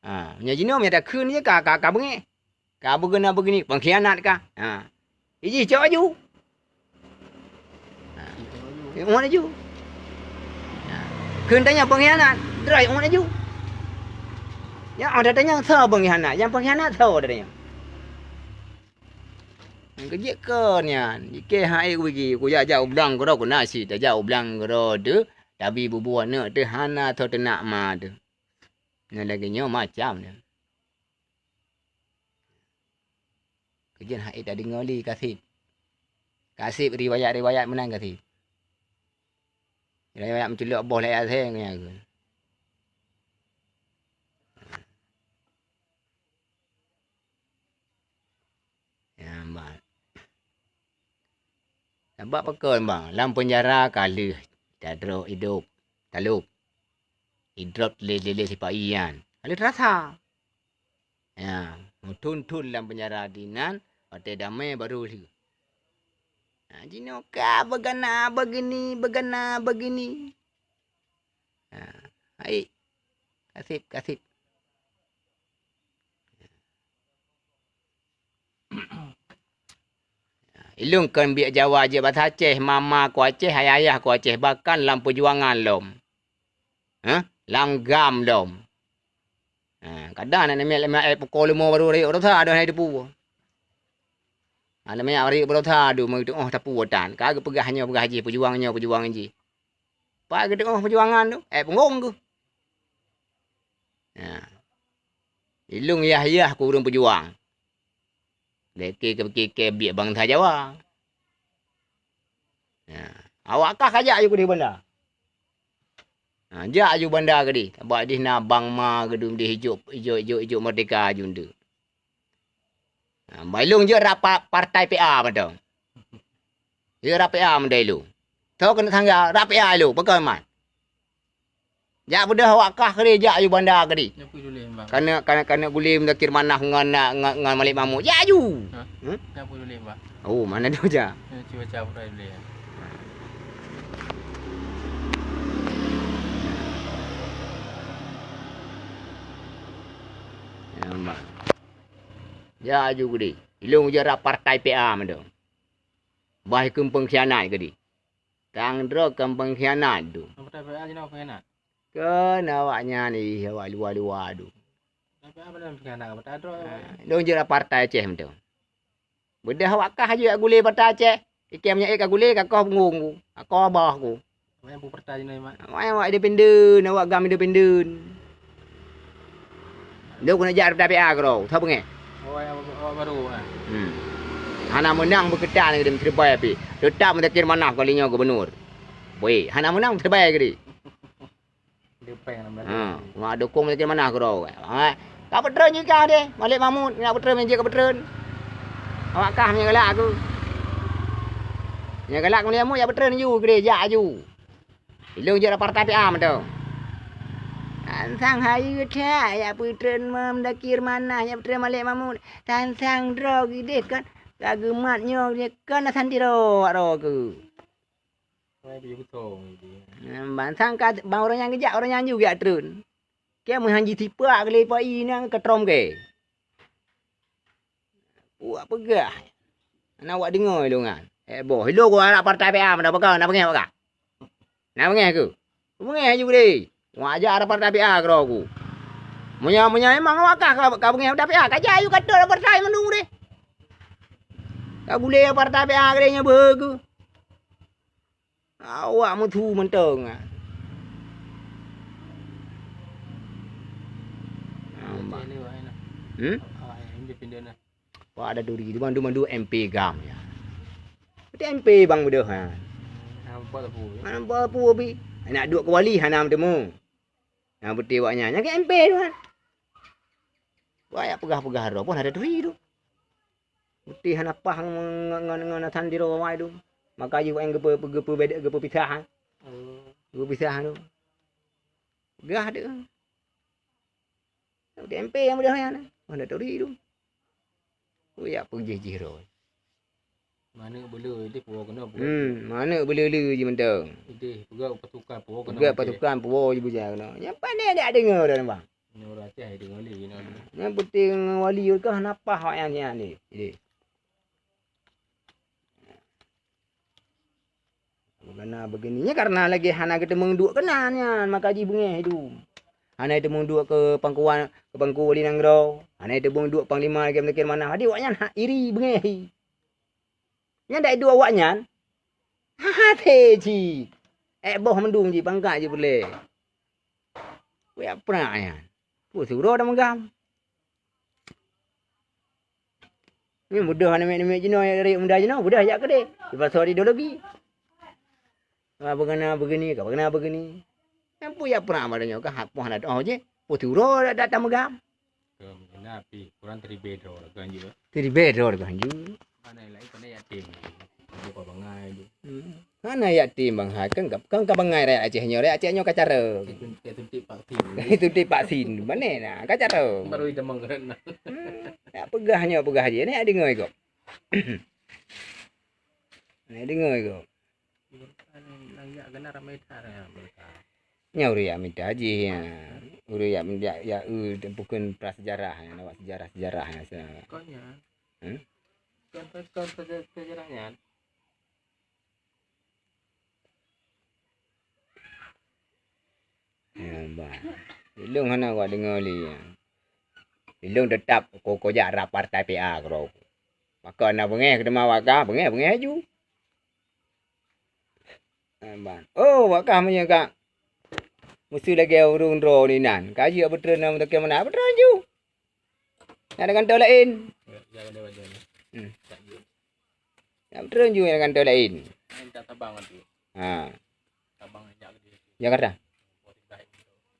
Ha, meunyoe jinoe meunyoe takheun je ka, ka, ka beungéh. Ka beugeuna beugini, pengkhianat ka. Ha. Ijih cok aju. Ha. Umat aju. Ha. Kheun tanyoe pengkhianat, droe umat aju. Ya, ada tanyoe soe pengkhianat, nyang pengkhianat soe ada tanyoe. Keujeuet kon nyan, jikée hai kuwigi, kujak-jak u blang keudroe keunan cit, tajak u blang keudroe teuh, tabi bubue aneuk teuh hana tho teunak ma teuh. Nyan lagée nyoe macam nyan. Keujeuet hai tadeungoe lé kaseb. Kaseb riwayat-riwayat meunan kaseb. Riwayat meuculok boh lé asée nyan. Ya, bang. Sabab pakon, bang? Lam peunjara ka lheueh tadroe idop, talop. Idrop lé-lé sipa-i nyan. Ka lheueh teurasa. Ya, meuthon-thon lam peunjara dinan, watée damé barô lheueh. Ha, jinoe ka beugana begini, beugana begini. Ha, hai. Kaseb, kaseb. Ilôn kon biek Jawa jeuet basa Aceh, mama ku Aceh, ayah-ayah ku Aceh, bahkan lam peujuangan lom. Hah? Lam gam lom. Ha, kadang aneuk miet lama eh pukul lima baru riek beurasa dah hai teupeu. Ha, lama riek beurasa adu meutuoh teupeu tan. Ka geupeugah nyoe peugah jih, peujuang nyoe peujuang jih. Pat geutuoh peujuangan tu, eh punggong geuh. Ha. Ilôn yah-yah ku ureuëng peujuang. Lé ke keu biek bansa Jawa. Ha. Awak kah ka jak aju keudeh banda. Ha, jak aju banda keudeh. Sabab dih na bang ma keudeh dih ijok, ijok, ijok, ijok merdeka aju ndeuk. Ha, ba ilôn jeuet rap pa-, partai P A mantong. Jeuet rap P A mantong ilôn. Tho keuneuk sangga rap P A ilôn, pakon man. Jak beudôh awak kah keudeh, jak aju banda keudeh. Nyan peue tuléh, Bang? Kaneuk, kaneuk, kaneuk gulém Zakir Manaf ngon, ngon, ngon Malik Mahmud. Jak aju. Ha? Hmm? Nyan peue tuléh, Bang? Oh, mana dia jak? Nyan cuba cak peue tuléh. Ya, Bang. Jak aju keudeh. Ilôn jeuet rap partai P A mantong. Bah ikheun pengkhianat keudeh. Tang droe kon pengkhianat tu. Partai P A jinoe pengkhianat? Kon awaknyan ih, awak luwa-luwa tu. Partai P A padahai pengkhianat, partai droe. Ha, lôn jeuet rap partai Aceh mantong. Beudôh awak kah jeuet gulé partai Aceh. Iké meunyoe ka gulé, ka koh punggong ku, ka koh abah ku. Awak nyang peue partai jinoe, Mat? Awak nyang awak independen, awak gam independen. Lôn keuneuk jak dapeudak P A keudroe, tho beungéh. Oh, awak, awak barô, ha? Hmm. Hana meunang beukeutan ngon Menteri Bai pih. Teutap Muzakir Manaf kali nyoe gubunur. Weh, hana meunang Menteri Bai keudeh. Depeng lam Ha, dalam. Mak dukung Muzakir Manaf keudroe. Ha, ka peutreun jih kah deh, Malik Mahmud, nak peutreun, jih ka peutreun. Awak kah meunyoe galak aku. Meunyoe galak Malik Mahmud, jak peutreun aju, keudeh, jak aju. Ilôn jeuet rap partai P A mantong. Tan sang hayeue that, jak peutreun Muzakir Manaf, jak peutreun Malik Mahmud. Tan sang droe gideh kan, ka geumat nyoe, kon na santiro awak droe keuh. Wai, beu beutong ideh. Ban sang ka, ban uroe nyan geujak, uroe nyan ju geujak treun. Keu meuhan jitipak geuleupah ié nyan keutrom keu. Puak peugah. Hana awak deungoe ilôn nyan. Eh, boh, ilôn ku arak partai P A meunan peugah, na beungéh awak kah? Na beungéh keuh? Beungéh ju deh. Wak jak arak partai P A keudroe ku. Meunyoe, meunyoe emang awak kah ka, ka beungéh partai P A, ka jak aju ka teuh arak partai mandum deh. Ka gulé partai P A keudeh nyoe beuhe keuh. Awak meusu mantong. Hmm? Wak ada duri, dua, dua, dua M P gam ya. Berarti M P bang beudôh ha. Nampak pu. Nampak pu bi. Nak duek keu wali hana meuteumé. Nah, berarti awak nyan. Nyang keu M P tu kan. Wah, ya peugah-peugah droe pun ada duri tu. Putih hana paih ngon, ngon, ngon, ngon santiro awai tu. Maka jih awaknyan geupeu-, geupeu-, geupeupisah, ha. Oh. Geupeupisah tu. Peugah tu. Di M P nyang mudah nyan. Mana turi tu. Kuyak peujih-jih roh. Mana bela ideh puwoe keunoe, puwoe. Hmm, mana bela-bela jih mantong. Ideh peugah pasukan puwoe keunoe. Peugah pasukan puwoe jih bujang keunoe. Nyang pandai dak deungoe dah, bang. Nyoe ureueng Aceh deungoe lé inoe. Nyang penting wali kah napah awak nyan nyan ni. Ideh. Karena begini, nya karena lagèe hana geuteumeung duek keunan nyan, maka jih beungèh idum. Hana geuteumeung duek keu pangkuan, keu pangku wali nanggroe, hana geuteumeung duek panglima lagèe Muzakir Manaf. Jadi awak nyan hak iri beungèh. Nyan dak iduek awaknyan. Hase jih. Ék boh mandum jih pangkat jih peureulée. Kuyak prak nyan. Peue siuroe tameugam. Nyoe mudah aneuk miet-miet jinoe, aneuk muda jinoe, mudah jak keudeh. Dipasoe ideologi. Ka beugana beugini, ka beugana beugini. Nyan peue jak prak bak tanyoe ka hapus hana teuoh jih. Peue siuroe dak tameugam. Keu meukeuna pih, kurang teuribée droe lagèe hanjeuet. Teuribée droe lagèe hanjeuet. Pandai laén, pandai yatim. Buka bangai tu. Hmm. Hana yatim bangai, kan ka, kan ka bangai rakyat Aceh nyoe, rakyat Aceh nyoe ka cara. Itu, itu tipe vaksin. Itu tipe vaksin. Mana nah, ka cara. Baru idamang keren. Hmm. Ya peugah nyoe peugah jih. Ni deungoe kok. Ni deungoe kok. Nyang jak keunan ramé that nyang meuka. Nyan ureueng jak mita jih nyan. Ureueng jak, jak, jak, eu, teumpeukon prasejarah nyan, awak sejarah-sejarah nyan sa. Kon nyan. Hmm? Kon, kon, kon seja-, sejarah nyan. Nyan ban. Ilong hana awak deungoe lé nyan. Ilong teutap ko-, ko jak rab partai P A keudroe. Maka na beungéh keu teuma awak kah, beungéh, beungéh laju. Ban. Oh, awak kah meunyoe ka meuseu lagèe ureueng droe inan, ka jeuet beutreun lam teuke meunan, beutreun laju. Nyan ada kantô laén. Hmm. Nyan beutreun laju ada kantô laén. Ha. Jakarta.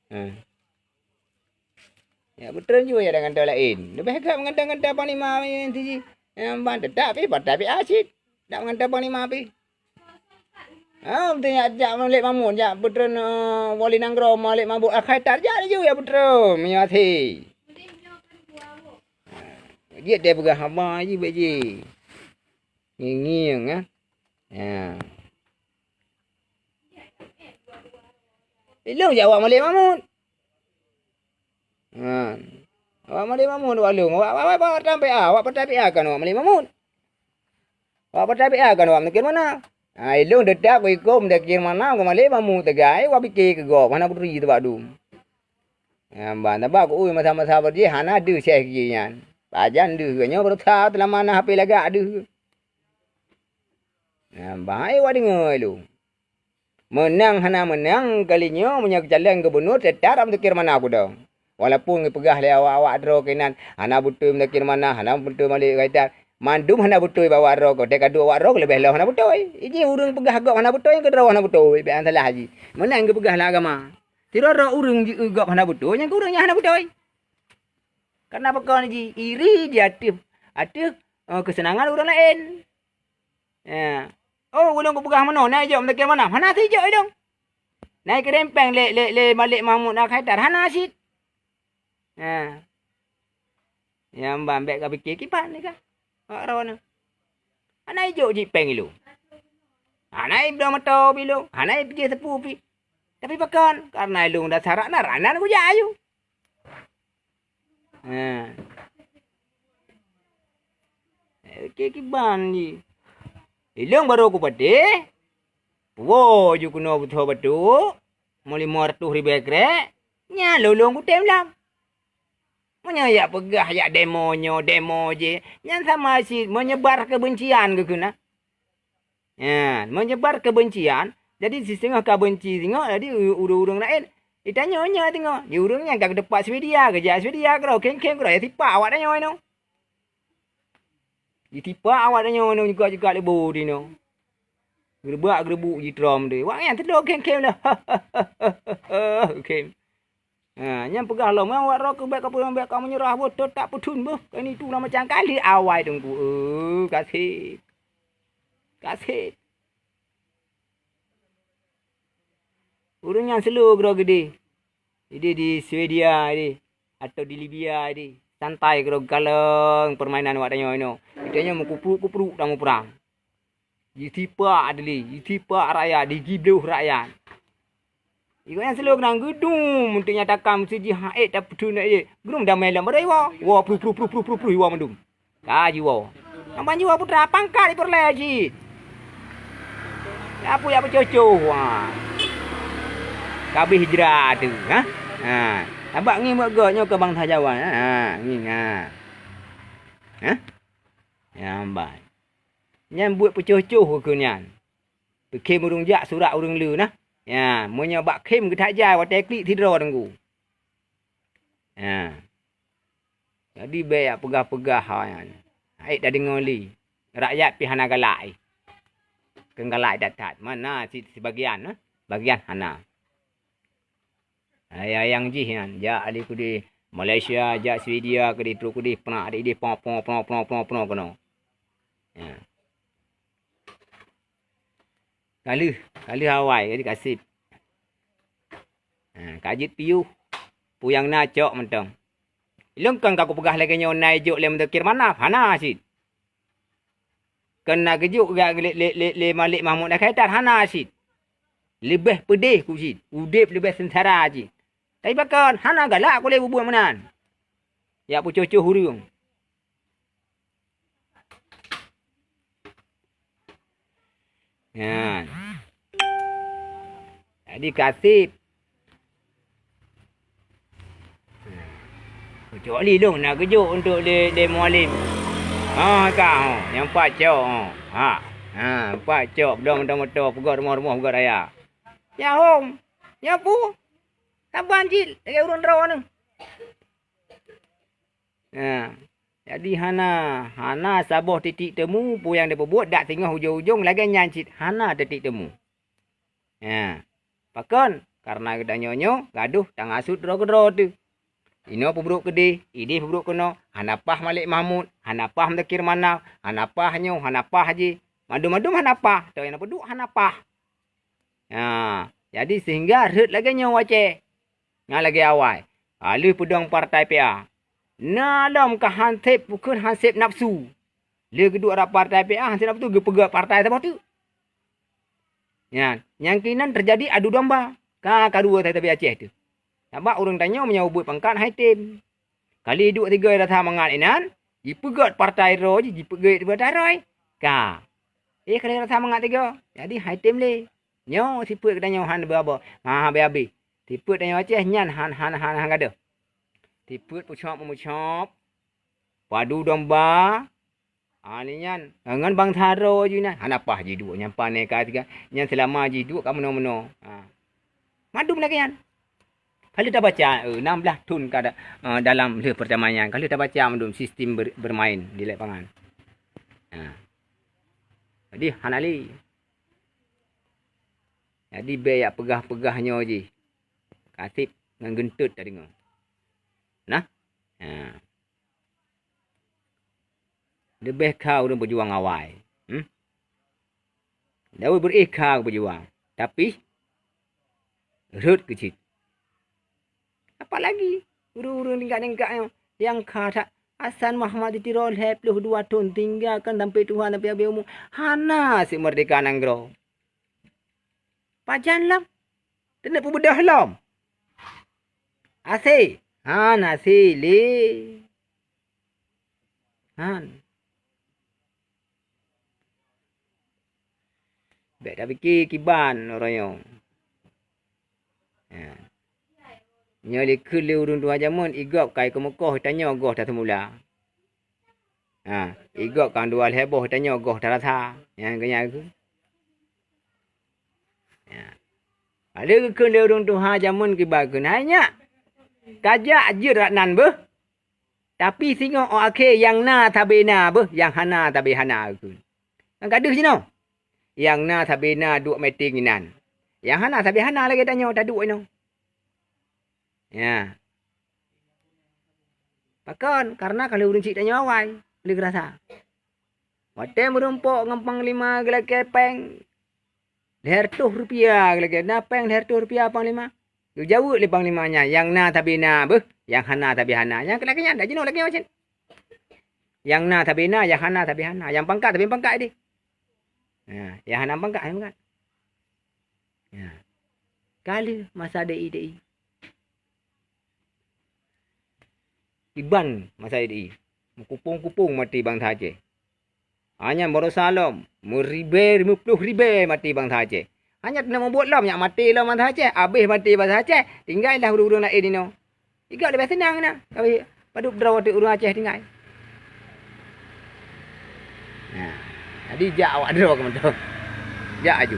Ha. Ya, beutreun jih ya dengan laén. Leubeh gak mengata-ngata panglima nyan siji. Nyang ban teutap pih partai P A cit. Dak mengata panglima pih. Ha, beutôi nyak jak Malik Mahmud, jak beutreun, eh, wali nanggroe Malik Mahmud Al-Khaitad, jak laju ya beutreun meunyoe até. Jeuet deh peugah haba jih bak jih. Ngieng-ngieng, eh. Ya. Ilong jak awak Malik Mahmud. Ha. Awak Malik Mahmud awak lôn. Awak, awak, awak, awak partai P A, awak partai P A kan awak Malik Mahmud. Awak partai P A kan awak Muzakir Manaf. Ha, ilong teutap ikôt Muzakir Manaf ngon Malik Mahmud teugai, awak pike keu gob, hana peuturi teubak dum. Nyan ban, sabab keu masa-masa bak jih hana deuh seh jih nyan. Pajan deuh, nyoe beureusaha teulama na H P lagak deuh. Nyan ban, hai awak deungoe lôn. Meunang hana meunang, kali nyoe meunyoe geucalon gubunur, teutap Muzakir Manaf keudong. Walaupun geupeugah lé awak-awak droe keunan, hana beutôi Muzakir Manaf, hana beutôi Malik Al-Khaitad, mandum hana beutôi bak awak droe, keu teuka duek awak droe leubeh lom hana beutôi. Iji ureueng peugah gob hana beutôi, keudroe hana beutôi, bèk salah jih. Meunan geupeugah lam agama. Sidroe-droe ureueng jieu gob hana beutôi, nyang keu ureueng nyan hana beutôi. Kareuna pakon jih iri di ateueh, ateueh, eh, keuseunangan ureueng laén. Ya. Oh, ulôn kupeugah meunoe, na ijok Muzakir Manaf. Hana sijok idong. Na ikeureumpeng lé, lé, lé Malik Mahmud Al-Khaitad. Hana cit. Ya. Nyang ban bèk kapike kiban ni kan. Awak droeneuh. Hana ijok jipeng ilong. Hana ibloe moto pih ilong. Hana ipeujeuet seupôt pih. Tapi pakon? Kareuna ilong dasar rak na, rak nan kujak ayue. Ha. Oke, kiban jih. Ilong barô kupatéh. Woe ju keunoe beusoe batuk. Meulimong reutôh ribèe krek. Nyan lôn-lôn kutem lam. Meunyoe jak peugah jak demo nyoe, demo jih, nyan sama cit meunyebar keubencian geuh keunan. Nyan, meunyebar keubencian, jadi siseungoh ka beunci singoh, jadi u-, ureueng-ureueng laén, "Ih, tanyoe nyoe singoh." Di ureueng nyan ka geuteupat Swedia, geujak Swedia keudroe, khém-khém keudroe, ya sipak awak tanyoe nyoe. Jitipak awak tanyoe nyoe jikak-jikak lé boh dinoe. Geureubak-geureubuk jitrom deh. Wak nyan teudoe khém-khém lah. Khém. Ha, nyan peugah lom, "Awak droe keuh bèk kapeureulèe, bèk kameunyeurah boh, teutap peuthôn boh." Kan itu lah macam kali awai teungku. Eh, kasét. Kasét. Ureueng nyan slow keudroe geudeh. Ideh di Swedia ideh, atau di Libya ideh. Santai keudroe, galeng permainan awak tanyoe inoe. Geutanyoe meukupruk-kupruk tamuprang. Jitipak Dili, jitipak rakyat, digibloh rakyat. Igoe nyang slow keudroe geudum, untuk nyatakan meusti jih hak ék tapeuthôn ék. Geudum damai lam baroe iwoe. Woe, pruh, pruh, pruh, iwoe mandum. Ka jiwoe. Nyang ban jiwoe putra pangkat ipeureulèe cit. Peue nyang peucoh-coh, ha. Ka abéh hijrah teuh, ha? Ha. Sabab ngieng bak gob nyoe keu bansa Jawa, ha. Ha, ngieng, ha. Ha? Nyang ban. Nyan buet peucoh-coh keu nyan. Peukhém ureuëng jak surat ureuëng le na. Ya, meunyoe bak khém geutak jai watée klik sidroe teungku. Ya. Jadi bék jak peugah-peugah hai nyan. Hai tadeungoe lé. Rakyat pih hana galak eh. Keu galak that-that. Mana si sibagian na? Bagian hana. Ayang jih nyan jak ali kudeh Malaysia, jak Swedia kudeh trok kudeh peunak ideh po po po po po po keunoe. Ya. Ka lheueh, ka lheueh awai jadi kaseb. Ha, ka jeuet piôh. Peue nyang na cok mantong. Ilong kon ka kupeugah lagée nyoe na ijok lé mudakir manaf, hana cit. Kon na geujok lé, lé, lé, lé Malik Mahmud Al Khaitad, hana cit. Leubeh peudeh ku cit, udeb leubeh seungsara cit. Tapi pakon hana galak ku lé bubuet meunan. Jak peucoh-coh ureuëng. Nyan. Jadi kaseb. Kecuali lôn na geujok untuk lé, lé mualim. Ha ka ho, nyang pat cok ho. Ha. Ha, pat cok bloe moto-moto peugöt rumoh-rumoh peugöt raya. Ya hom. Ya pu. Saban cit lagée ureuëng droe neuh. Nah, jadi hana, hana saboh titik temu peue nyang jipeubuet dak singoh ujong-ujong lagée nyan cit hana titik temu. Nah, pakon? Kareuna geutanyoe nyoe gadoh tangasuet droe keudroe teuh. Inoe peubrok keudeh, ideh peubrok keunoe, hana paih Malik Mahmud, hana paih Mudakir Manaf, hana paih nyoe, hana paih jih, mandum-mandum hana paih, toh nyang peuduek hana paih. Nah, jadi sehingga rhot lagée nyoe wacée. Nyan lagée awai. Aleuh peudong partai P A. Na lom ka hanseb bukon hanseb nafsu. Lé geuduek rot partai P A hanseb nafsu geupeugöt partai saboh teuk. Nyan, nyang keunan teujadi adu domba. Ka, ka dua tabi Aceh teuh. Sabab ureuëng tanyoe meunyoe buet pangkat hai tem. Kali duek tiga rasa mangat inan, jipeugöt partai droe jih, jipeugöt partai droe. Ka. Eh, kali rasa mangat tiga. Jadi hai tem lé. Nyoe sifeuet geutanyoe han beuaboh, ha, habéh-habéh. Sifeuet tanyoe Aceh nyan han, han, han, han gadoh. Sifeuet peucop-meucop, padu domba, ha, nyan ngon bansa droe jih nyan, hana paih jih duek nyan pane ka tiga, nyan seulama jih duek ka meunoe-meunoe. Ha. Mandum lagée nyan. Ka lheueh tabaca, eh, enam belas thon ka da-, eh, dalam lheueh perdamaian, ka lheueh tabaca mandum sistem ber-, bermain di lapangan. Ha. Jadi hana lé. Jadi bék jak peugah-peugah nyoe jih. Kaseb ngon geuntot tadeungoe. Nah. Ha. Leubeh kha ureuëng peujuang awai. Hmm? Daud beuréh kha peujuang. Tapi rhot keu cit. Apalagi ureuëng-ureuëng tingkat-tingkat nyoe nyang kha that Hasan Muhammad di Tiro lhée ploh dua thon tinggai kon sampai tuha sampai habéh umu hana seumeurdeka nanggroe. Pajan lom? Teuneuk peubeudôh lom? Asé? Han asé lé. Han. Bék tapike kiban uroe nyoe. Ha. Nyoe likheun lé ureuëng tuha jamén, igop kai keumeukoh tanyoe goh taseumula. Ha, igop kai dua lhée boh tanyoe goh tarasa. Nyang keunyan keuh. Ha. Ada geukheun lé ureuëng tuha jamén kiban keuh, "Hai nyak, kajak jeuet rat nan beuh." Tapi singoh óh akhé nyang na sabe na beuh, nyang hana sabe hana kheun. Nyang ka deuh jinoe. Nyang na sabe na duek meeting inan. Nyang hana sabe hana lagée tanyoe taduek inoe. Ya. Pakon? Karena ka lheueh ureuëng chik tanyoe awai, lheueh geurasa. Watée meurumpok ngon panglima geulakée péng lhée reutôh rupiah, geulakée na péng lhée reutôh rupiah panglima. Geujaweueb lé panglima nyan, nyang na sabe na beuh, nyang hana sabe hana. Nyang keu lagée nyan, dak jinoe lagée nyoe cit. Nyang na sabe na, nyang hana sabe hana. Nyang pangkat sabe pangkat deh. Ha, nyang hana pangkat, hana pangkat. Ha. Ka lheueh masa D I D I. Iban masa D I. Meukupông-kupông maté bansa Aceh. Hanya baroesa lom, meuribée, meuploh ribée maté bansa Aceh. Hanya teungoh mubuet lom, nyak maté lom bansa Aceh, abéh maté bansa Aceh, tinggai lah ureuëng-ureuëng laén inoe. Igak leubeh seunang na, tapi padub droe teuk ureuëng Aceh tinggai. Nah, Jadi jak awak droe keu mantong. Jak aju.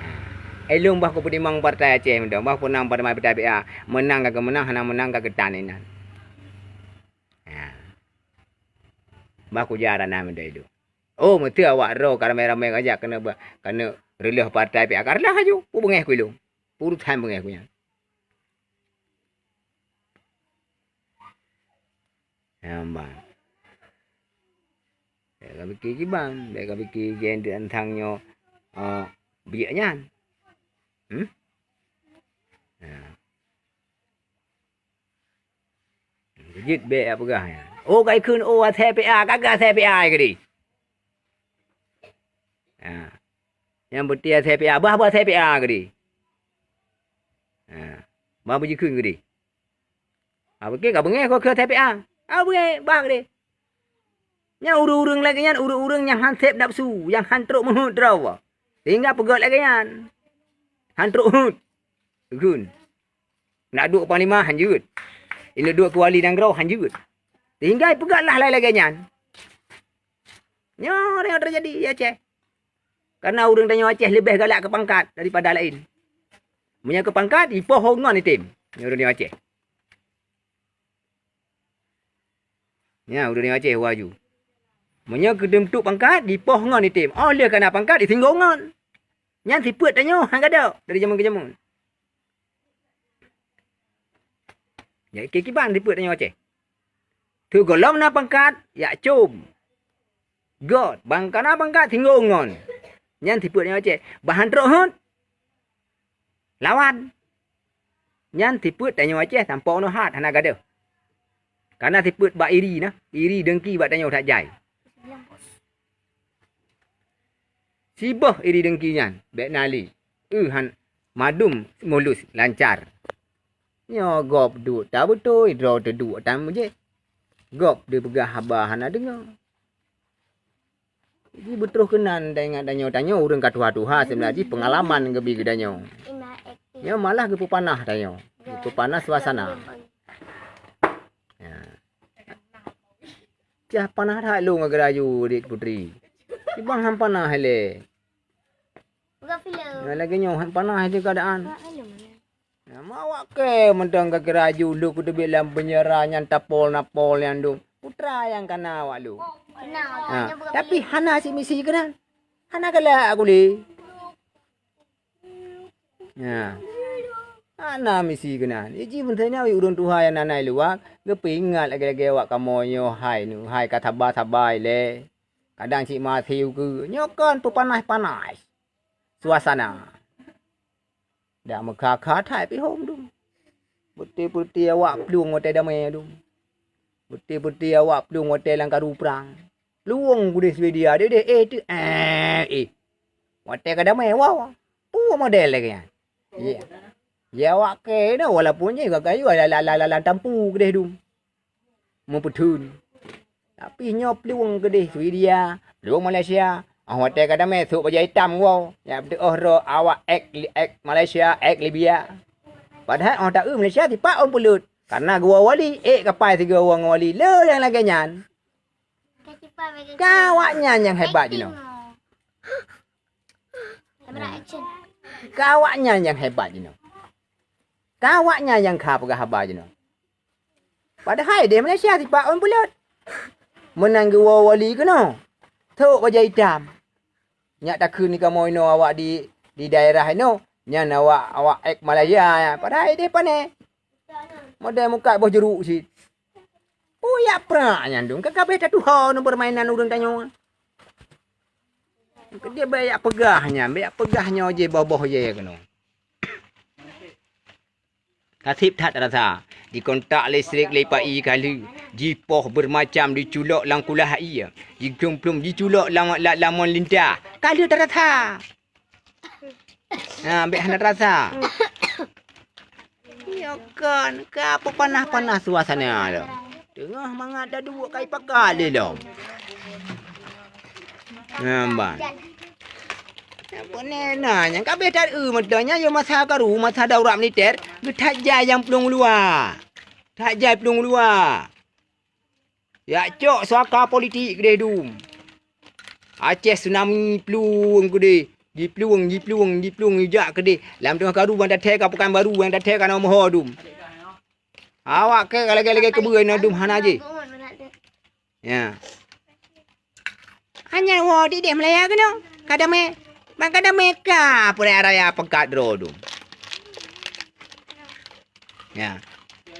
Ha. Eh, lôn bah kupeutimang partai Aceh mantong, bah peunang partai P A. Meunang ka keumeunang, hana meunang ka keutan inan. Ha. Bah kuja ranah mantong ilôn. Oh, meuteue awak droe ka ramé-ramé ka jak keuneuk ba-, keuneuk reuloh partai P A. Ka reuloh aju, peue beungéh keu ilôn. Urusan beungéh keu nyan. Nyan ban. Bèk kapike kiban, bèk kapike jeuet teuntang nyoe, eh, biek nyan. Hmm? Nah. Jeuet bèk peugah nyan. Oh, ka ikheun, oh, asèe P A, ka, ka asèe P A keudéh. Ha. Nyang beuti asèe P A, bah, bah asèe P A keudéh. Ha. Bah beujikheun keudéh. Ha, oke, ka beungéh keu asèe P A. Ha, beungéh, bah keudéh. Nyan ureueng-ureueng lagèe nyan, ureueng-ureueng nyang han sép nafeusu, nyang han trok meuheuet droe. Sehingga peugöt lagèe nyan. Han trok heuet. Geukheun. Nak duek panglima han jeuet. Ilôn duek keu wali nanggroe han jeuet. Sehingga peugöt lah lagèe nyan. Nyoe nyang teujadi di Aceh. Karena ureueng tanyoe Aceh leubeh galak keu pangkat daripada laén. Meunyoe keu pangkat, ipoh ngon item. Nyoe ureueng tanyoe Aceh. Nyan, ureueng Aceh waju. Meunyoe keu teumeutuk pangkat, dipoh ngon item. Oh, lheueh ka na pangkat, disinggong ngon. Nyan sifeuet tanyoe han gadôk dari jameun keu jameun. Nyan kiban sifeuet tanyoe Aceh. Teuh gohlom na pangkat, jak com. Göt, ban ka na pangkat, singgong ngon. Nyan sifeuet tanyoe Aceh. Bah han trok heuet, lawan. Nyan sifeuet tanyoe Aceh sampoe nyoe hat hana gadôh. Kana sifeuet bak iri na, iri deungki bak tanyoe that jai. Siboh iri deungki nyan, bèk na lé. Eu han madum mulus lancar. Nyoe gob duek tabeutôi, droe teuduek tan mujéh. Gob dipeugah haba hana deungoe. Ji beutroh keunan teuingat tanyoe, tanyoe ureueng ka tuha-tuha seubeuna jih peungalaman geubi keu tanyoe. Nyoe malah geupeupanah tanyoe, geupeupanah suasana. Ya. Cah panah that lôn ngon geuraju Dik Putri. Kiban han panah ilèe. Nyoe lagèe nyoe han panah ilèe keuadaan. Nama awak kèe mantong ka geuraju lôn kuteubiet lam peunjara nyan tapol-napol nyan dum. Putra nyang kana awak lôn. Ha, tapi hana cit misi keunan. Hana galak aku lé. Ha. Hana misi keunan. Iji meunteunya ureueng tuha nyang na i luwa geupeuingat lagèe-lagèe awak kamoe nyoe hai nu, hai ka saba-saba ilèe. Kadang cit maté ukeue. Nyoe kon peupanas-panas suasana. Dak meukha-kha that pih hom dum. Peuti-peuti awak plueng watèe damé dum. Peuti-peuti awak plueng watèe lam karu prang. Plueng keudéh Swedia, déh-déh, eh, teu, eh, eh. Watèe ka damé, wow. Peue model lagèe nyan? Ya. Ya, awak kèe dah, walaupun jih ka kayu, la, la, la, la, lam tampu keudéh dum. Meupeutheun. Tapi nyoe plueng keudéh Swedia, plueng Malaysia. Oh, watèe ka damé sôk bajèe itam woe. Nyak beuteuôh droe awak èk, èk Malaysia, èk Libya. Padahai oh ta-eu Malaysia sipak ôn peuleut. Karena geuwoe wali, èk kapai sigoe woe ngon wali. Le nyang lagèe nyan. Ka awaknyan nyang hebat jinoe. Kamera action. Ka awaknyan nyang hebat jinoe. Ka awaknyan nyang kha peugah haba jinoe. Padahai di Malaysia sipak ôn peuleut. Meunan geuwoe wali keunoe. Sôk bajèe itam. Nyak takheun di kamoe inoe awak di, di daerah inoe. Nyan awak, awak èk Malaysia. Padahai di pané. Model mukat boh jeruk cit. Uyak prak nyan dong, ka kabeh tatuho ngon permainan ureueng tanyoe. Dia bèk yak peugah nyan, bèk yak peugah nyoe jih boh-boh jih keunoe. Kaseb that rasa. Jikontak listrik lé pai kali, jipoh bermacam, jiculok lam kulah ie, jiglumplum, jiculok lam, la-, lamon lintah. Ka lheueh tarasa. Ha, bèk hana tarasa. Nyoe kan, ka peupanas-panas suasana lom. Teungoh mangat daduek kai pakat lé lom. Nyan ban. Nyan pun nena, nyan kabeh that eu meuteun nyan, yôh masa karu, masa daurat militer, geuthat jai nyang plueng luwa. That jai plueng luwa. Yak cok suaka politik keudeh dum. Aceh tsunami plueng keudeh. Jiplueng, jiplueng, jiplueng, jijak keudeh. Lam teungoh karu ban tathèe ka Pekanbaru, ban tathèe ka Nomoho dum. Awak kèe ka lagèe-lagèe keubeue inoe dum hana jih. Ya. Hana woe di deh Malaya keunoe. Ka damé. Ban ka damé ka peuraya-raya peukat droe dum. Ya.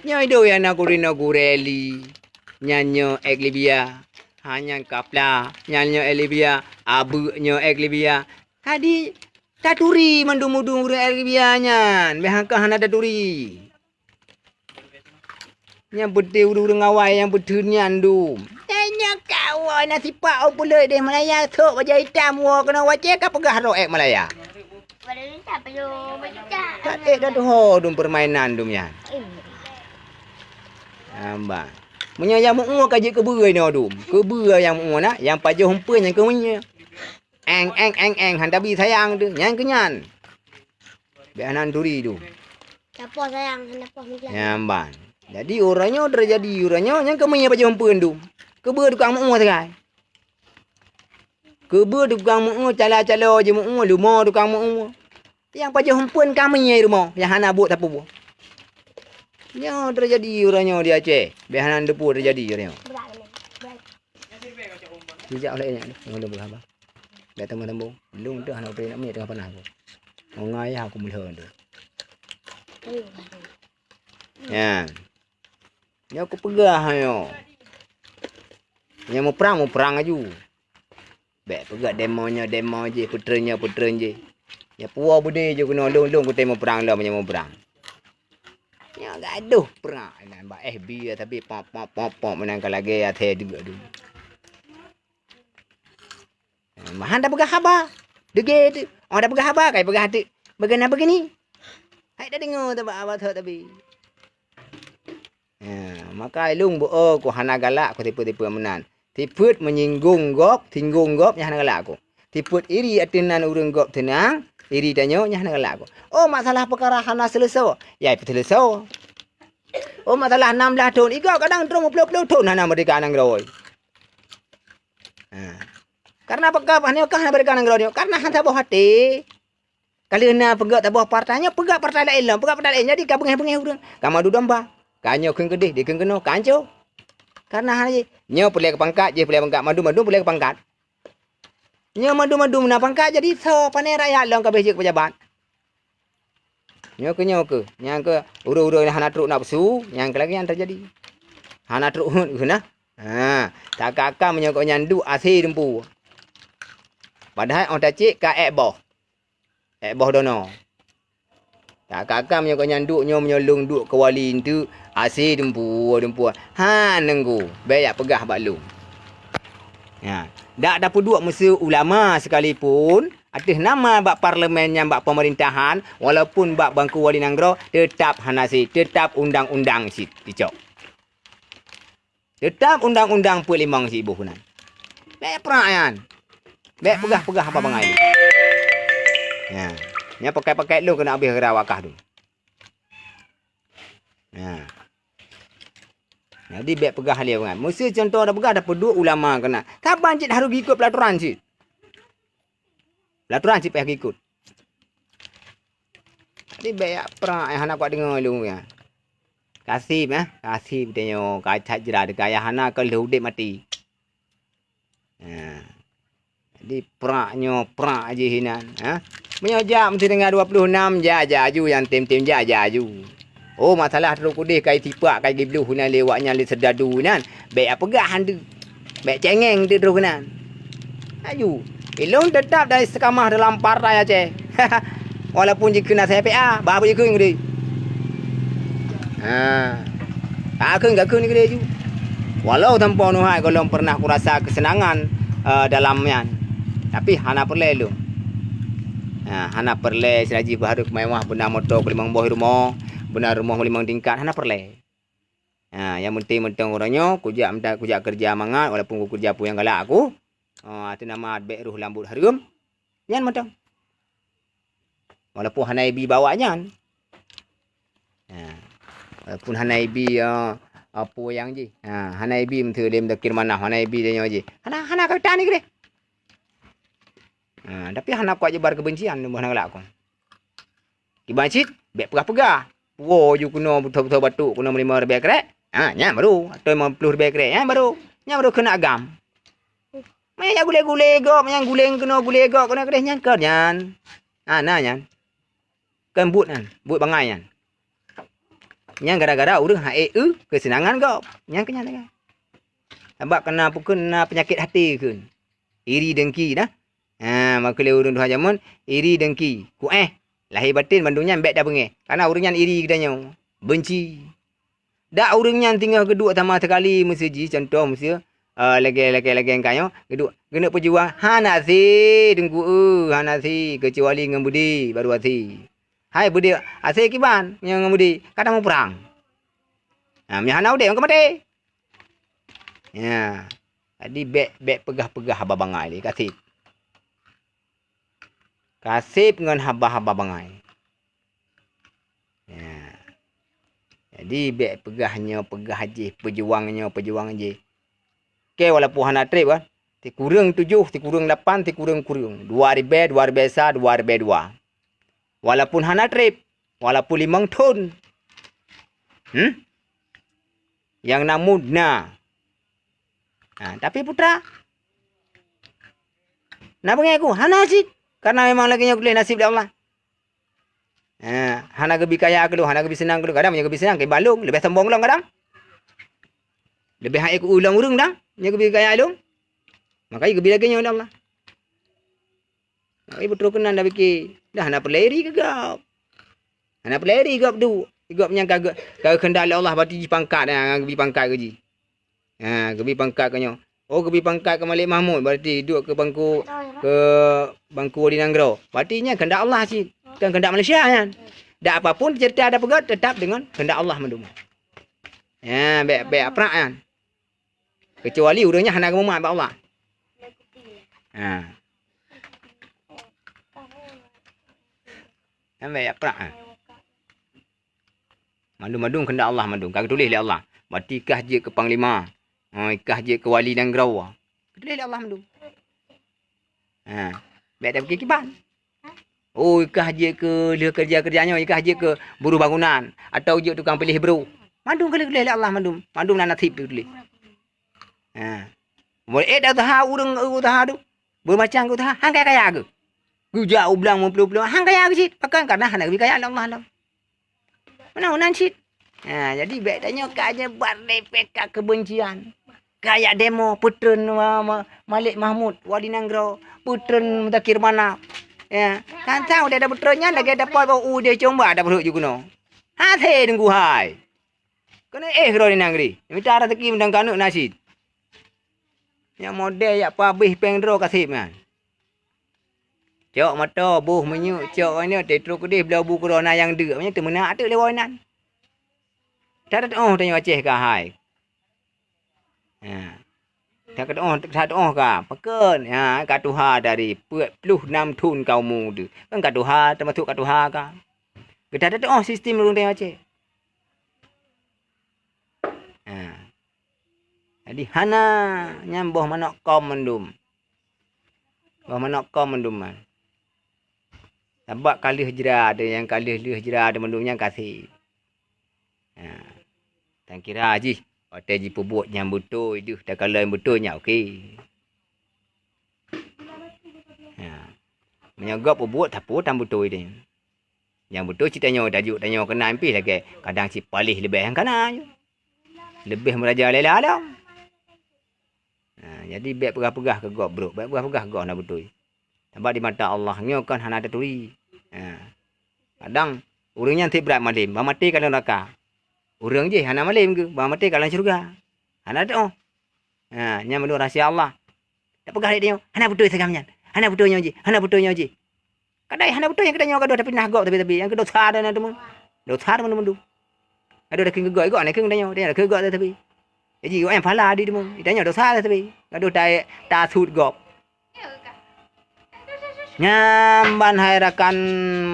Nyoe idong nyang na gurèe-gurèe li. Nyan nyoe èk Libya. Ha nyan kapla. Nyan nyoe èk Libya. Abeuk nyoe èk Libya. Kadi taturi mandum udeueng ureueng Arabia nyan, bèk hana, hana taturi. Nyang beutôi ureueng-ureueng awai nyang beutheun nyan dum. Tanyoe kawoe na sipak ôn puleuk deh Malaya, sôk bajèe itam woe keunoe wacée ka peugah droe ék Malaya. Ka ék dah tuho dum peurmainan dum nyan. Hamba. Meunyoe nyang meu-ue ka jeuet keubeue inoe dum. Keubeue nyang meu-ue na, nyang pajoh eumpeuen nyang keumeue. Eng, eng, eng, eng, han tabi sayang tu. Nyan keu nyan. Bèk hana turi tu. Tapoh sayang, hana poh meujan. Nyan ban. Jadi, uroe nyoe teujadi, uroe nyoe, nyan keumeue pajoh eumpeuen tu. Keubeue tukang meu-ue sagai. Keubeue tukang meu-ue, calo-calo jimeu-ue, leumo tukang meu-ue. Nyang pajoh eumpeuen kami nyang rumoh, nyang hana buet sapeue. Nyoe teujadi uroe nyoe di Aceh. Bèk hana teupeue teujadi uroe nyoe. Sijak lé nyan, ngon lôn beuhaba. Bèk tambah-tambah. Lôn tu hana peureulèe nak miyueb teungoh panas aku. Ngon ayah aku meulhö tu. Nyan. Nyoe kupeugah nyoe. Nyang muprang, muprang laju. Bèk peugah demo nyoe, demo jih, peutreun nyoe, peutreun jih. Nyoe puwoe beudé ju keunoe lôn, lôn kutém muprang lom, nyoe muprang. Nyoe gadoh prang, nan bak F B tapi pop, pop, pop, pop, meunan ka lagèe até deuk tu. Mahan tapeugah haba. Deugé tu. Oh, tapeugah haba, kai peugah tu. Bagaimana begini? Hai tadeungoe tabak haba thot tapi. Ya, maka ilung beu ku hana galak ku tipe-tipe meunan. Tipet menyinggung gob, singgung gob nyang hana galak ku. Tipet iri ateueh nan ureueng gob teunang, iri tanyoe nyang hana galak ku. Oh, masalah peukara hana seuleusoe, ya ipeuseuleusoe. Oh, masalah nam blah thon, igob kadang droe meuploh-ploh thon hana meurdeka nanggroe. Ha. Karena peugah hana ka hana meurdeka nanggroe nyoe, karena hana saboh até. Ka lheueh na peugah taboh partai nyoe, peugah partai laén lom, peugah partai laén. Jadi ka beungéh-beungéh ureueng. Ka madu domba. Ka nyoe kheun keudeh, dikheun keunoe, ka ancô. Karena hana jih. Nyoe peureulèe keu pangkat, jih peureulèe pangkat, madu-madu peureulèe keu pangkat. Nyoe madu-madu na pangkat, jadi soe pané rakyat lom ka abéh jeuet keu pejabat. Nyoe keu nyoe keu, nyang keu ureueng-ureueng nyang hana trok nafsu, nyang keu lagèe nyan teujadi. Hana trok heuet keu na. Ha, takaka meunyoe gobnyan duek asé dumpu. Padahai 'oh tacék ka ék boh. Ék boh dono. Takaka meunyoe gobnyan duek nyoe, meunyoe lôn duek keu wali eunteuk, asé dumpu, dumpu. Ha, neunggu, bèk jak peugah bak lôn. Ya, dak tapeuduek meuseu ulama sekalipun, ateueh nama bak parlemen nyang bak pemerintahan, walaupun bak bangku wali nanggroe, teutap hana asé, teutap undang-undang cit icok. Teutap undang-undang peuet limong siboh nan. Bèk prak nyan. Bèk peugah-peugah haba bangai. Nyan. Nyan pakai-pakai lôn keuneuk abéh geura wakah tu. Nyan. Jadi bèk peugah lé bangai. Meuseu contoh tapeugah tapeuduek ulama keunan. Saban cit harôh geuikot peulatoran cit. Peulatoran cit payah geuikot. Jadi bèk jak prak nyang hana kuat deungoe lôn nyan. Kaseb, eh, kaseb tanyoe, ka that jrat, ka nyang hana ka lheueh udeb maté. Ha. Jadi prak nyoe, prak jih inan, ha. Meunyoe jak meusidang dua puluh enam, jak, jak aju, nyang tem-tem jak, jak aju. Oh, masalah trok udeh kai tipak, kai gibluh inan lé awak nyan lé seudadu inan. Bèk jak peugah han deuh. Bèk cengeng teuk droe keunan. Laju, ilôn teutap dan istiqamah dalam partai Aceh. Walaupun jikheun asai P A, bah jikheun keudeh. Ha. Ka kheun, ka kheun keudeh ju. Walau tanpa nuhai gohlom pernah kurasa kesenangan, eh, dalam nyan. Tapi hana peureulèe lôn. Ha, hana peureulèe siraji beuhareup mewah, beuna moto keu limong boh rumoh, beuna rumoh limong tingkat, hana peureulèe. Ha, nyang penting mantong uroe nyoe, kujak mantong, kujak keureuja mangat, walaupun kukeureuja peue nyang galak aku. Ha, ateueh nama bèk roh lambot hareuem. Nyan mantong. Walaupun hana ibi bak awak nyan. Ha. Walaupun hana ibi, eh, apa nyang jih. Ha, hana ibi meuteulem dakir manah, hana ibi tanyoe jih. Hana, hana kata ni keudeh. Ha, tapi hana kuat jeubra keubencian, boh na galak kon. Kiban cit, bèk peugah-peugah. Puwoe ju keunoe beutôi-beutôi batuk keunoe meulima ribèe krek. Ha, nyan baru. Atau limong ploh ribèe krek. Nyan baru. Nyan baru keuneuk agam. Manyang jak gulé-gulé gob, manyang gulé keunoe, gulé gob keunoe keudeh nyan kon nyan. Ha, na nyan. Kon buet nyan, buet bangai nyan. Nyan gara-gara ureueng han ék eu keuseunangan gob. Nyan keuh nyan. Sabab keunan peue kheun, na peunyakét até kheun. Iri dengki dah. Ha, makeu lé ureueng tuha jameun, iri dengki, kuéh, lahé batén bandum nyan bèk tabeungéh. Kareuna ureueng nyan iri geutanyoe, beunci. Dak ureueng nyan singoh geuduek sama sekali miseue jih, contoh miseue, eh, lagèe, lagèe, lagèe nyoe, geuduek, geuneuk peujuang, hana asé, Teungku, eh, hana asé, keucuali ngon beudé, baru asé. Hai beudé, asé kiban, meunyoe ngon beudé, ka tamuprang. Ha, meunyoe hana udép, ka maté. Ya. Jadi bèk, bèk peugah-peugah haba bangai lé, kaseb. Kaseb ngon haba-haba bangai. Ya. Jadi bèk peugah nyoe, peugah jih, peujuang nyoe, peujuang jih. Oke, walaupun hana trép kan. Sikureueng tujoh, sikureueng lapan, sikureueng kureueng. Dua ribèe, dua ribèe sa, dua ribèe dua. Walaupun hana trép, walaupun limong thon. Hmm? Nyang na mud na. Ha, tapi putra, na beungèh ku, hana cit. Karena memang lagèe nyoe geulheueh naseb lé Allah. Ha, hana geubi kaya keu lôn, hana geubi seunang keu lôn. Kadang meunyoe geubi seunang, kiban lôn, leubeh sombong lom kadang. Leubeh han ék keu lôn ureueng dang, meunyoe geubi kaya lôn. Makajih geubi lagèe nyoe lé Allah. Tapi beutôi keunan dak pike, dah hana peureulèe iri keu gob. Hana peureulèe iri gob tu. Gob nyan ka geu-, ka geukeundak lé Allah, berarti jih pangkat, ha, geubi pangkat keu jih. Ha, geubi pangkat keu nyoe. Oh, geubi pangkat keu Malik Mahmud, berarti duek keu bangku, keu bangku di nanggroe. Berarti nyan keundak Allah cit, bukan keundak manusia nyan. Dak apapun cerita dak peugah, tetap dengan keundak Allah mandum. Ha, bèk, bèk aprak nyan. Keucuali ureueng nyan hana geumumat bak Allah. Ha. Sampai ya prak, ha. Mandum-mandum keundak Allah mandum. Ka geutuléh lé Allah. Berarti kah jeuet keu panglima. Ha, kah jeuet keu wali nanggroe. Geutuléh lé Allah mandum. Ha. Bèk tapike kiban. Oh, kah jeuet keu lheueh keureuja-keureuja nyoe, kah jeuet keu buruh bangunan, atau jeuet tukang piléh brôk. Mandum ka lheueh lé Allah mandum. Mandum na naseb teutuléh. Ha. Mulai eh dah usaha ureueng, eh, usaha tu. Beumacam usaha, han kaya-kaya geuh. Geujak u blang meuplueng-plueng, han kaya geuh cit. Pakon? Karena hana geubi kaya lé Allah lom. Meunan, meunan cit. Ha, jadi bèk tanyoe ka nyebar lé P K keubencian. Kaya demo, peutreun ma-, ma-, Malik Mahmud, wali nanggroe, peutreun Muzakir Manaf. Ya, kan sang udeh dah peutreun nyan lagèe dapat bak udeh comba dah peuruek ju keunoe. Hasé Teungku hai. Keuneuk éh droe di nanggroe. Mita raseuki meudang ka aneuk na cit. Nyang model jak peuhabéh péng droe kaseb nyan. Cok moto, boh minyeuk, cok nyoe, teutrok keudeh bloe bu keudroe na nyang deuk. Nyan teumeunak teuk lé woe nan. That-that oh tanyoe Aceh ka hai. Ha. That-that oh, that-that oh ka. Pakon? Ha, ka tuha dari peuet ploh nam thon ka umu teuh. Kan ka tuha, teumasok ka tuha ka. Geudah that-that oh sistem ureueng tanyoe Aceh. Ha. Jadi hana nyan boh manok kom mandum. Boh manok kom mandum nyan. Sabab ka lheueh jra teuh, nyang ka lheueh-lheueh jra teuh mandum nyan kaseb. Ha. Tan kira jih, watèe jipeubuet nyang beutôi deuh, takalon beutôi nyan oke. Ha. Meunyoe gob peubuet, sapeue tan beutôi teuh. Nyang beutôi cit tanyoe tajok, tanyoe keunan pih lagèe kadang cit paléh leubeh nyang kana nyoe. Leubeh meurajalela lom. Ha, jadi bèk peugah-peugah keu gob brôk, bèk peugah-peugah gob hana beutôi. Sabab di mata Allah nyoe kon hana taturi. Ha. Kadang ureueng nyan seb brat malém, bah maté ka lam neuraka. Ureueng jih hana malém geuh, bah maté ka lam syeuruga. Hana teu'oh. Ha, nyan mandum rahsia Allah. Tapeugah lé tanyoe, hana beutôi si agam nyan. Hana beutôi nyoe jih, hana beutôi nyoe jih. Kadai hana beutôi nyang geutanyoe gadoh tapinah gob sabe-sabe, nyang geudosa dan teuma. Dosa teuma mandum. Gadoh dakeueng keu gob, gob na keueng tanyoe, tanyoe dakeueng gob sabe. Jadi, gobnyan pahala di teuma. Tanyoe dosa sabe. Gadoh ta-, tasut gob. Nyan ban hai rakan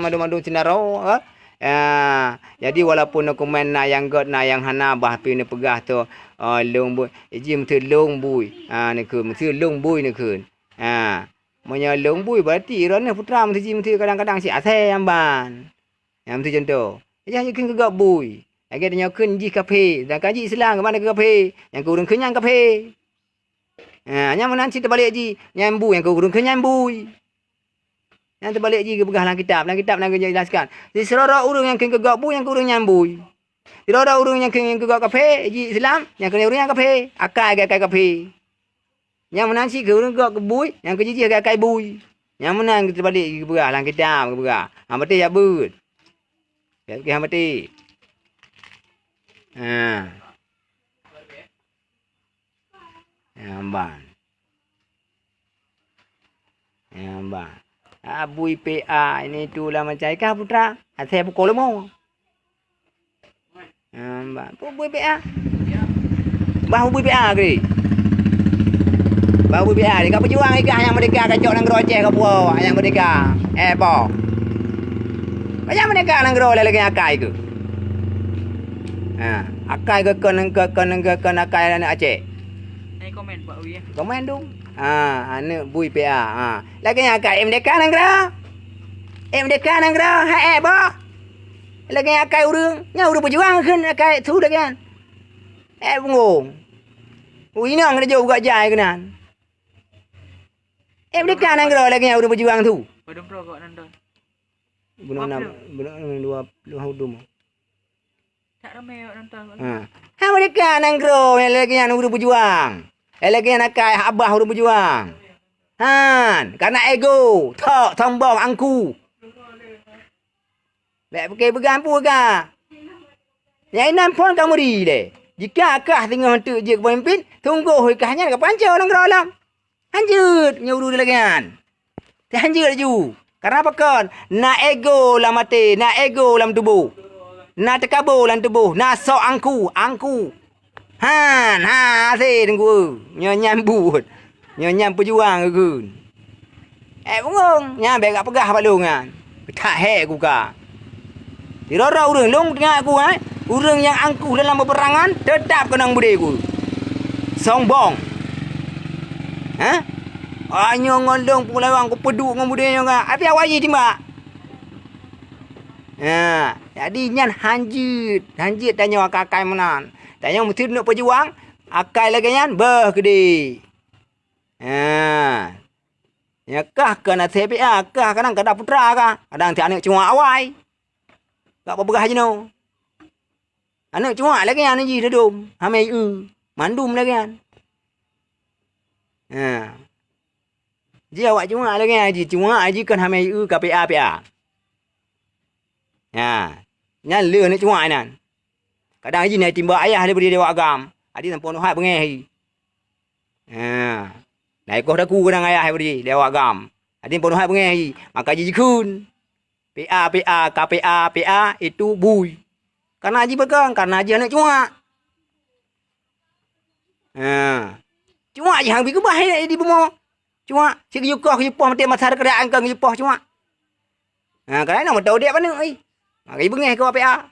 mandum-mandum syedara, eh. Ya, jadi walaupun neukomen na nyang gèt, na nyang hana, bah pih neupeugah tu, eh, lôn bui. Iji meuteun lôn bui. Ha, neukheun, meuteun lôn bui neukheun. Ha. Meunyoe lôn bui, berarti droeneuh putra meusti jih, meusti kadang-kadang si asèe nyang ban. Nyang meusti contoh. Nyang jih kheun keu gob bui. Lagèe tanyoe kheun jih kafé, sedangkan jih Islam, keuban keu kafé. Nyang keu ureueng kheun nyan kafé. Ha, nyan meunan cit teubalek jih, nyan bui, nyang keu ureueng kheun nyan bui. Nyan teubalek jih geupeugah lam kitab, lam kitab na geujelaskan. Di sidroe-droe ureueng nyang kheun keu gob bui, nyang keu ureueng nyan bui. Sidroe-droe ureueng nyang kheun keu gob kafé, jih Islam, nyang keu ureueng nyan kafé. Akai geuakai kafé. Nyang meunan cit keu ureueng gob keu bui, nyang keu jih geuakai bui. Nyang meunan teubalek geupeugah lam kitab geupeugah. Hana beutôi jak beuet. Jak pike hana beutôi. Ha. Nyang ban. Nyang ban. Ah, bui P A ini tu lah macam ikah putra. Asèe pukul lima. Nyang ban. Pu bui P A. Bah bui P A kri. Bah bui P A. Ka peujuang ikah nyang merdeka ka cok nanggroe Aceh ka puwoe nyang merdeka. Eh, po. Ka nyang merdeka nanggroe lé lagèe akai keuh. Ha, akai keuh kon, keuh kon, keuh kon akai aneuk Aceh. Hai komen, Pak Wi, ya. Komen dong. Ha, aneuk bui P A. Ha. Lagèe nyan akai M D K nanggroe. M D K nanggroe, ha, eh, boh. Lagèe nyan akai ureueng, nyan ureueng peujuang kheun akai su lagèe nyan. Eh, bungong. Ui, inong keuneuk jok gak jai keunan. M D K nanggroe lagèe nyan ureueng peujuang su. Padum pro kok nonton. Bunoe enam, bunoe enam, dua puluh hudum. Tak ramai awak nonton. Ha. Ha, mereka nanggroe nyang lagèe nyan ureueng peujuang. Nyang lagèe nyan akai abah ureueng peujuang. Han, karena ego, tok, sombong, angku. Bèk pike peugah peue ka. Nyang inan phon ka meuri lé. Jika kah singoh teuk jeuet keu pemimpin, sunggoh kah nyan ka panco nanggroe lom. Hanjeuet nyoe ureueng lagèe nyan. Teuhanjeuet laju. Karena pakon? Na ego lam até, na ego lam tuboh. Na teukabo lam tuboh, na sok angku, angku. Han, ha, asé teungku. Nyoe nyan buet. Nyoe nyan peujuang geukheun. Eh, bungong. Nyan bèk gak peugah bak lôn nyan. That hék kuka. Sidroe-droe ureueng lôn teuingat ku, eh, ureueng nyang angkuh dalam peuperangan teutap keunong beudé ku. Sombong. Hah? Nyoe ngon lôn peulawan kupeuduek ngon beudé nyoe ka. Api awai jih timbak. Ha, jadi nyan hanjeuet, hanjeuet tanyoe akai-akai meunan. Tanyoe meusti neuk peujuang, akai lagèe nyan beuh keudéh. Ha. Nyan kah keu aneuk C P A, kah kadang keu aneuk putra kah, kadang si aneuk cuak awai. Ka peugah jinoe. Aneuk cuak lagèe nyan jih teudom, hamé eu, mandum lagèe nyan. Ha. Jih awak cuak lagèe nyan jih, cuak jih kon hamé eu ka P A P A. Ha. Nyan le aneuk cuak nyan. Kadang jih na timbak ayah daripada lewat agam. Adi sampoe nuhat beungèh jih. Ha. Na ikoh daku kadang ayah daripada lewat agam. Adi sampoe nuhat beungèh jih. Maka jih jikheun. P A, P A, ka P A, P A, itu bui. Karena jih peugah, karena jih aneuk cuak. Ha. Cuak jih han bri keubah di bumoe. Cuak, si geuyue koh, geuyue poh, maté masa keadaan kan geuyue poh cuak. Ha, kadang na meuteudek paneuk ai. Maka beungèh keu P A.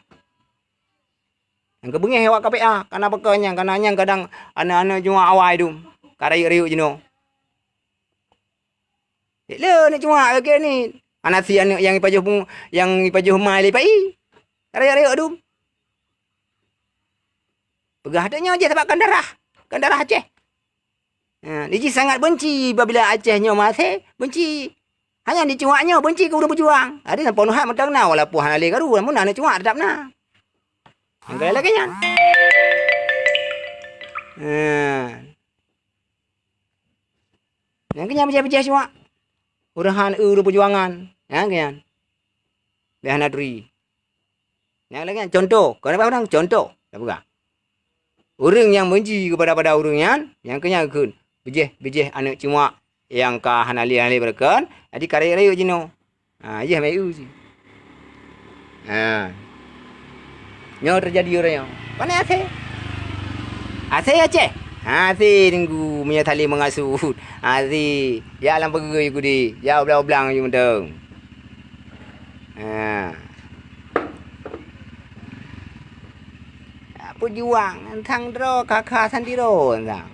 Nyang keubeungèh awak K P A, kana pakon nyan, kana nyan kadang aneuk-aneuk cuak awai dum, ka rayeuk-rayeuk jinoe. Lé aneuk cuak lagèe ni, hana si aneuk nyang ipajoh pu-, nyang ipajoh ma lé pai, ka rayeuk-rayeuk dum. Peugah dak nyoe jih sabab kan darah, kan darah Aceh. Ha, jih sangat benci babila Aceh nyoe maté, benci. Hanya di cuak nyoe benci keu ureueng peujuang. Jadi sampoe nuhat mantong na, walaupun hana lé karu, namun aneuk cuak tetap na. Nyang keu lagèe nyan. Ha. Nyang keu nyan bijéh-bijéh cuak. Ureueng han eu ureueng peujuangan. Nyang keu nyan. Bèk hana turi. Nyang lagèe nyan contoh, kon ureueng contoh, tapeugah. Ureueng nyang benci keupada-pada ureueng nyan, nyang keu nyan kheun, bijéh-bijéh aneuk cuak nyang ka hana lé-hana lé beureukan, jadi ka rayeuk-rayeuk jinoe. Ha, jih meu'eu cit. Ha. Nyoe teujadi uroe nyoe. Pane asèe? Asèe Aceh? Ha, asèe Teungku, meunyoe saléng meungasut. Asèe, jak lam pageue ju keudeh, jak ublang-ublang ju mantong. Ha. Peujuang, sang droe ka-ka santiro sang.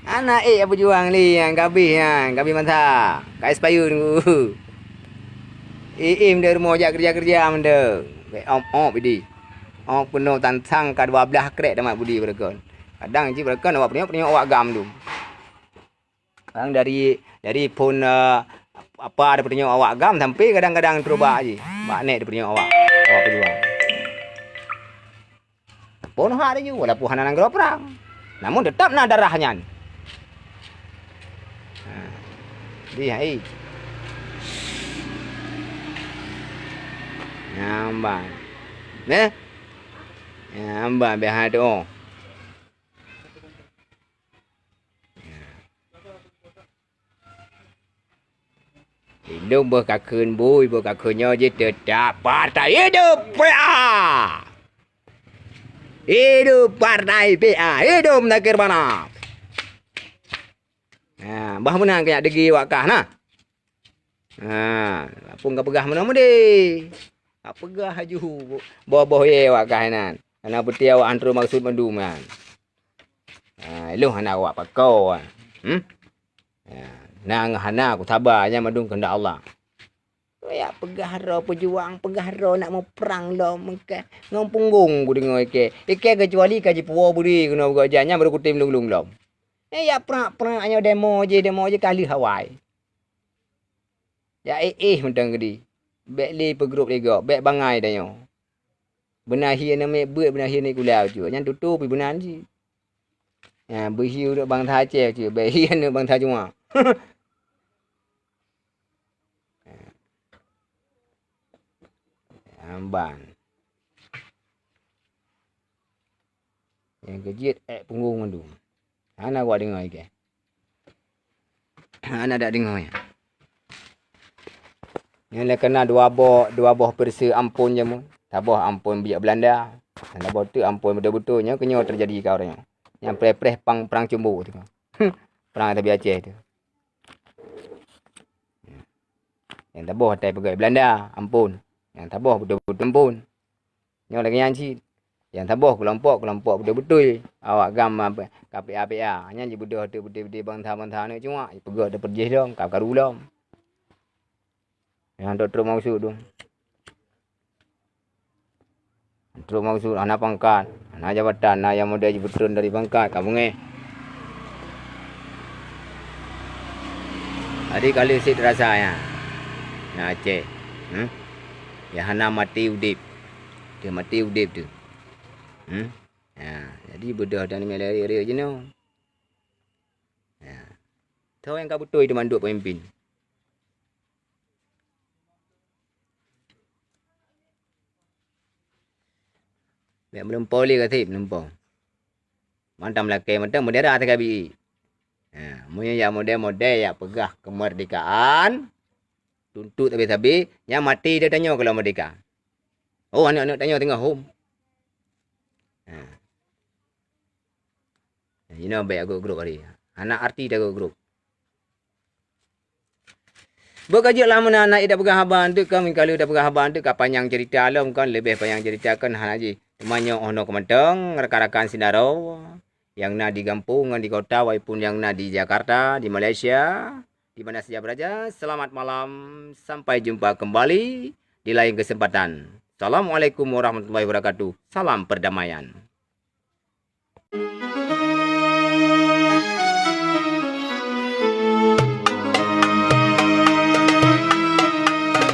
Anak ék nyang beujuang lé nyang ka abéh nyan, ka abéh masa. Ka expire teungku. Éh, éh, meunan rumoh jak keureuja-keureuja meunan. Bèk ôp-ôp idéh. Ôp keunoe tantang ka dua blaih krek tamat budi beureugon. Kadang jih beureugon awak peurunyok-peurunyok awak GAM tu. Kadang dari, dari phon, eh, apa ada peurunyok awak GAM sampai kadang-kadang terubak jih. Bak nèk peurunyok awak, awak peujuang. Phon hak laju, walaupun hana nanggroe prang. Namun tetap na darah nyan. Ha. Di hai. Nyamban. Neh? Nyamban biasa tu. Indong boh kakheun bui, boh kakheun nyoe jih teutap partai hidup P A. Hidup partai P A, hidup Nakir Bana. Ha, bah meunan keu nyak degi wak kah na. Ha, lapung ka peugah meunan mudi. Ka peugah laju boh-boh ye wak kah nan. Hana peuti awak hantom maksud mandum nyan. Ha, ilong hana awak pakoe. Hmm? Ya, nang hana kusaba, nyan mandum keuheundak Allah. Ya peugah droe peujuang, peugah droe nak muprang lom, meuka ngon punggong kudeungoe ike. Ike keucuali ka jipuwoe bri keunoe beugot jan, nyan baru kutem lung-lung lom. Eh, ya prak-prak nyoe demo jih, demo jih ka lheueh awai. Ya éh-éh mantong keudi. Bèk lé peugrôp lé gob, bèk bangai tanyoe. Beuna hi aneuk miet beuet, beuna hi aneuk sikula bacut. Nyan tutoe pih beunan cit. Nyan beuhi aneuk bansa Aceh bacut, bèk hi aneuk bansa Cuma. Amban. Nyang keu jeuet ék punggong mandum. Hana awak deungoe ike. Hana dak deungoe. Nyan lé keuna dua boh, dua boh peureuseue amphon jameun. Saboh amphon bijak Beulanda. Saboh teuk amphon beutôi-beutôi. Nyoe keunyoe teujadi ka uroe nyoe. Nyang preh-preh pang, prang cumbu tu. Prang tabi Aceh tu. Nyang saboh asai peugöt Beulanda, amphon. Nyang saboh beutôi-beutôi amphon. Nyoe lagèe nyan cit. Nyang saboh keulompok-keulompok beutôi-beutôi. Awak GAM, ah, ka P A-P A. Nyan jibeudôh ateueh beutôi-beutôi bansa-bansa aneuk cuak, jipeugöt ateueh peurjih lom, ka karu lom. Nyang trok-trok maksud tu. Trok maksud hana pangkat, hana jabatan, na nyang model jipeutreun dari pangkat, ka beungèh. Jadi ka lheueh sit rasa nyan. Na Aceh. Hmm? Nyang hana maté udép. Dia maté udép tu. Hmm? Ya, jadi beudôh dan meuleri-leri jinoe. Ya. Tho nyang ka beutôi teuma duek pemimpin. Bèk meulumpo lé gaseb, meulumpo. Mantong meulakèe, mantong meudara teuka bi. Ha, meunyoe jak model-model jak peugah keumeurdekaan, tuntot sabe-sabe, nyan maté tanyoe keu lôn meurdeka. Oh, aneuk-aneuk tanyoe teungoh hom. Ha. Jinoe bèk agok grôp hari. Hana arti tagok grôp. Beuka jeuet lah meunan na ida peugah haba eunteuk kon, meukalu ida peugah haba eunteuk ka panyang ceurita lom kon, leubeh panyang ceurita kon hana jih. Teuma nyoe 'oh noe keumantong rakan-rakan syedara nyang na di gampông ngon di kota, walaupun nyang na di Jakarta, di Malaysia, di mana saja berada, selamat malam, sampai jumpa kembali di lain kesempatan. Assalamualaikum warahmatullahi wabarakatuh. Salam perdamaian.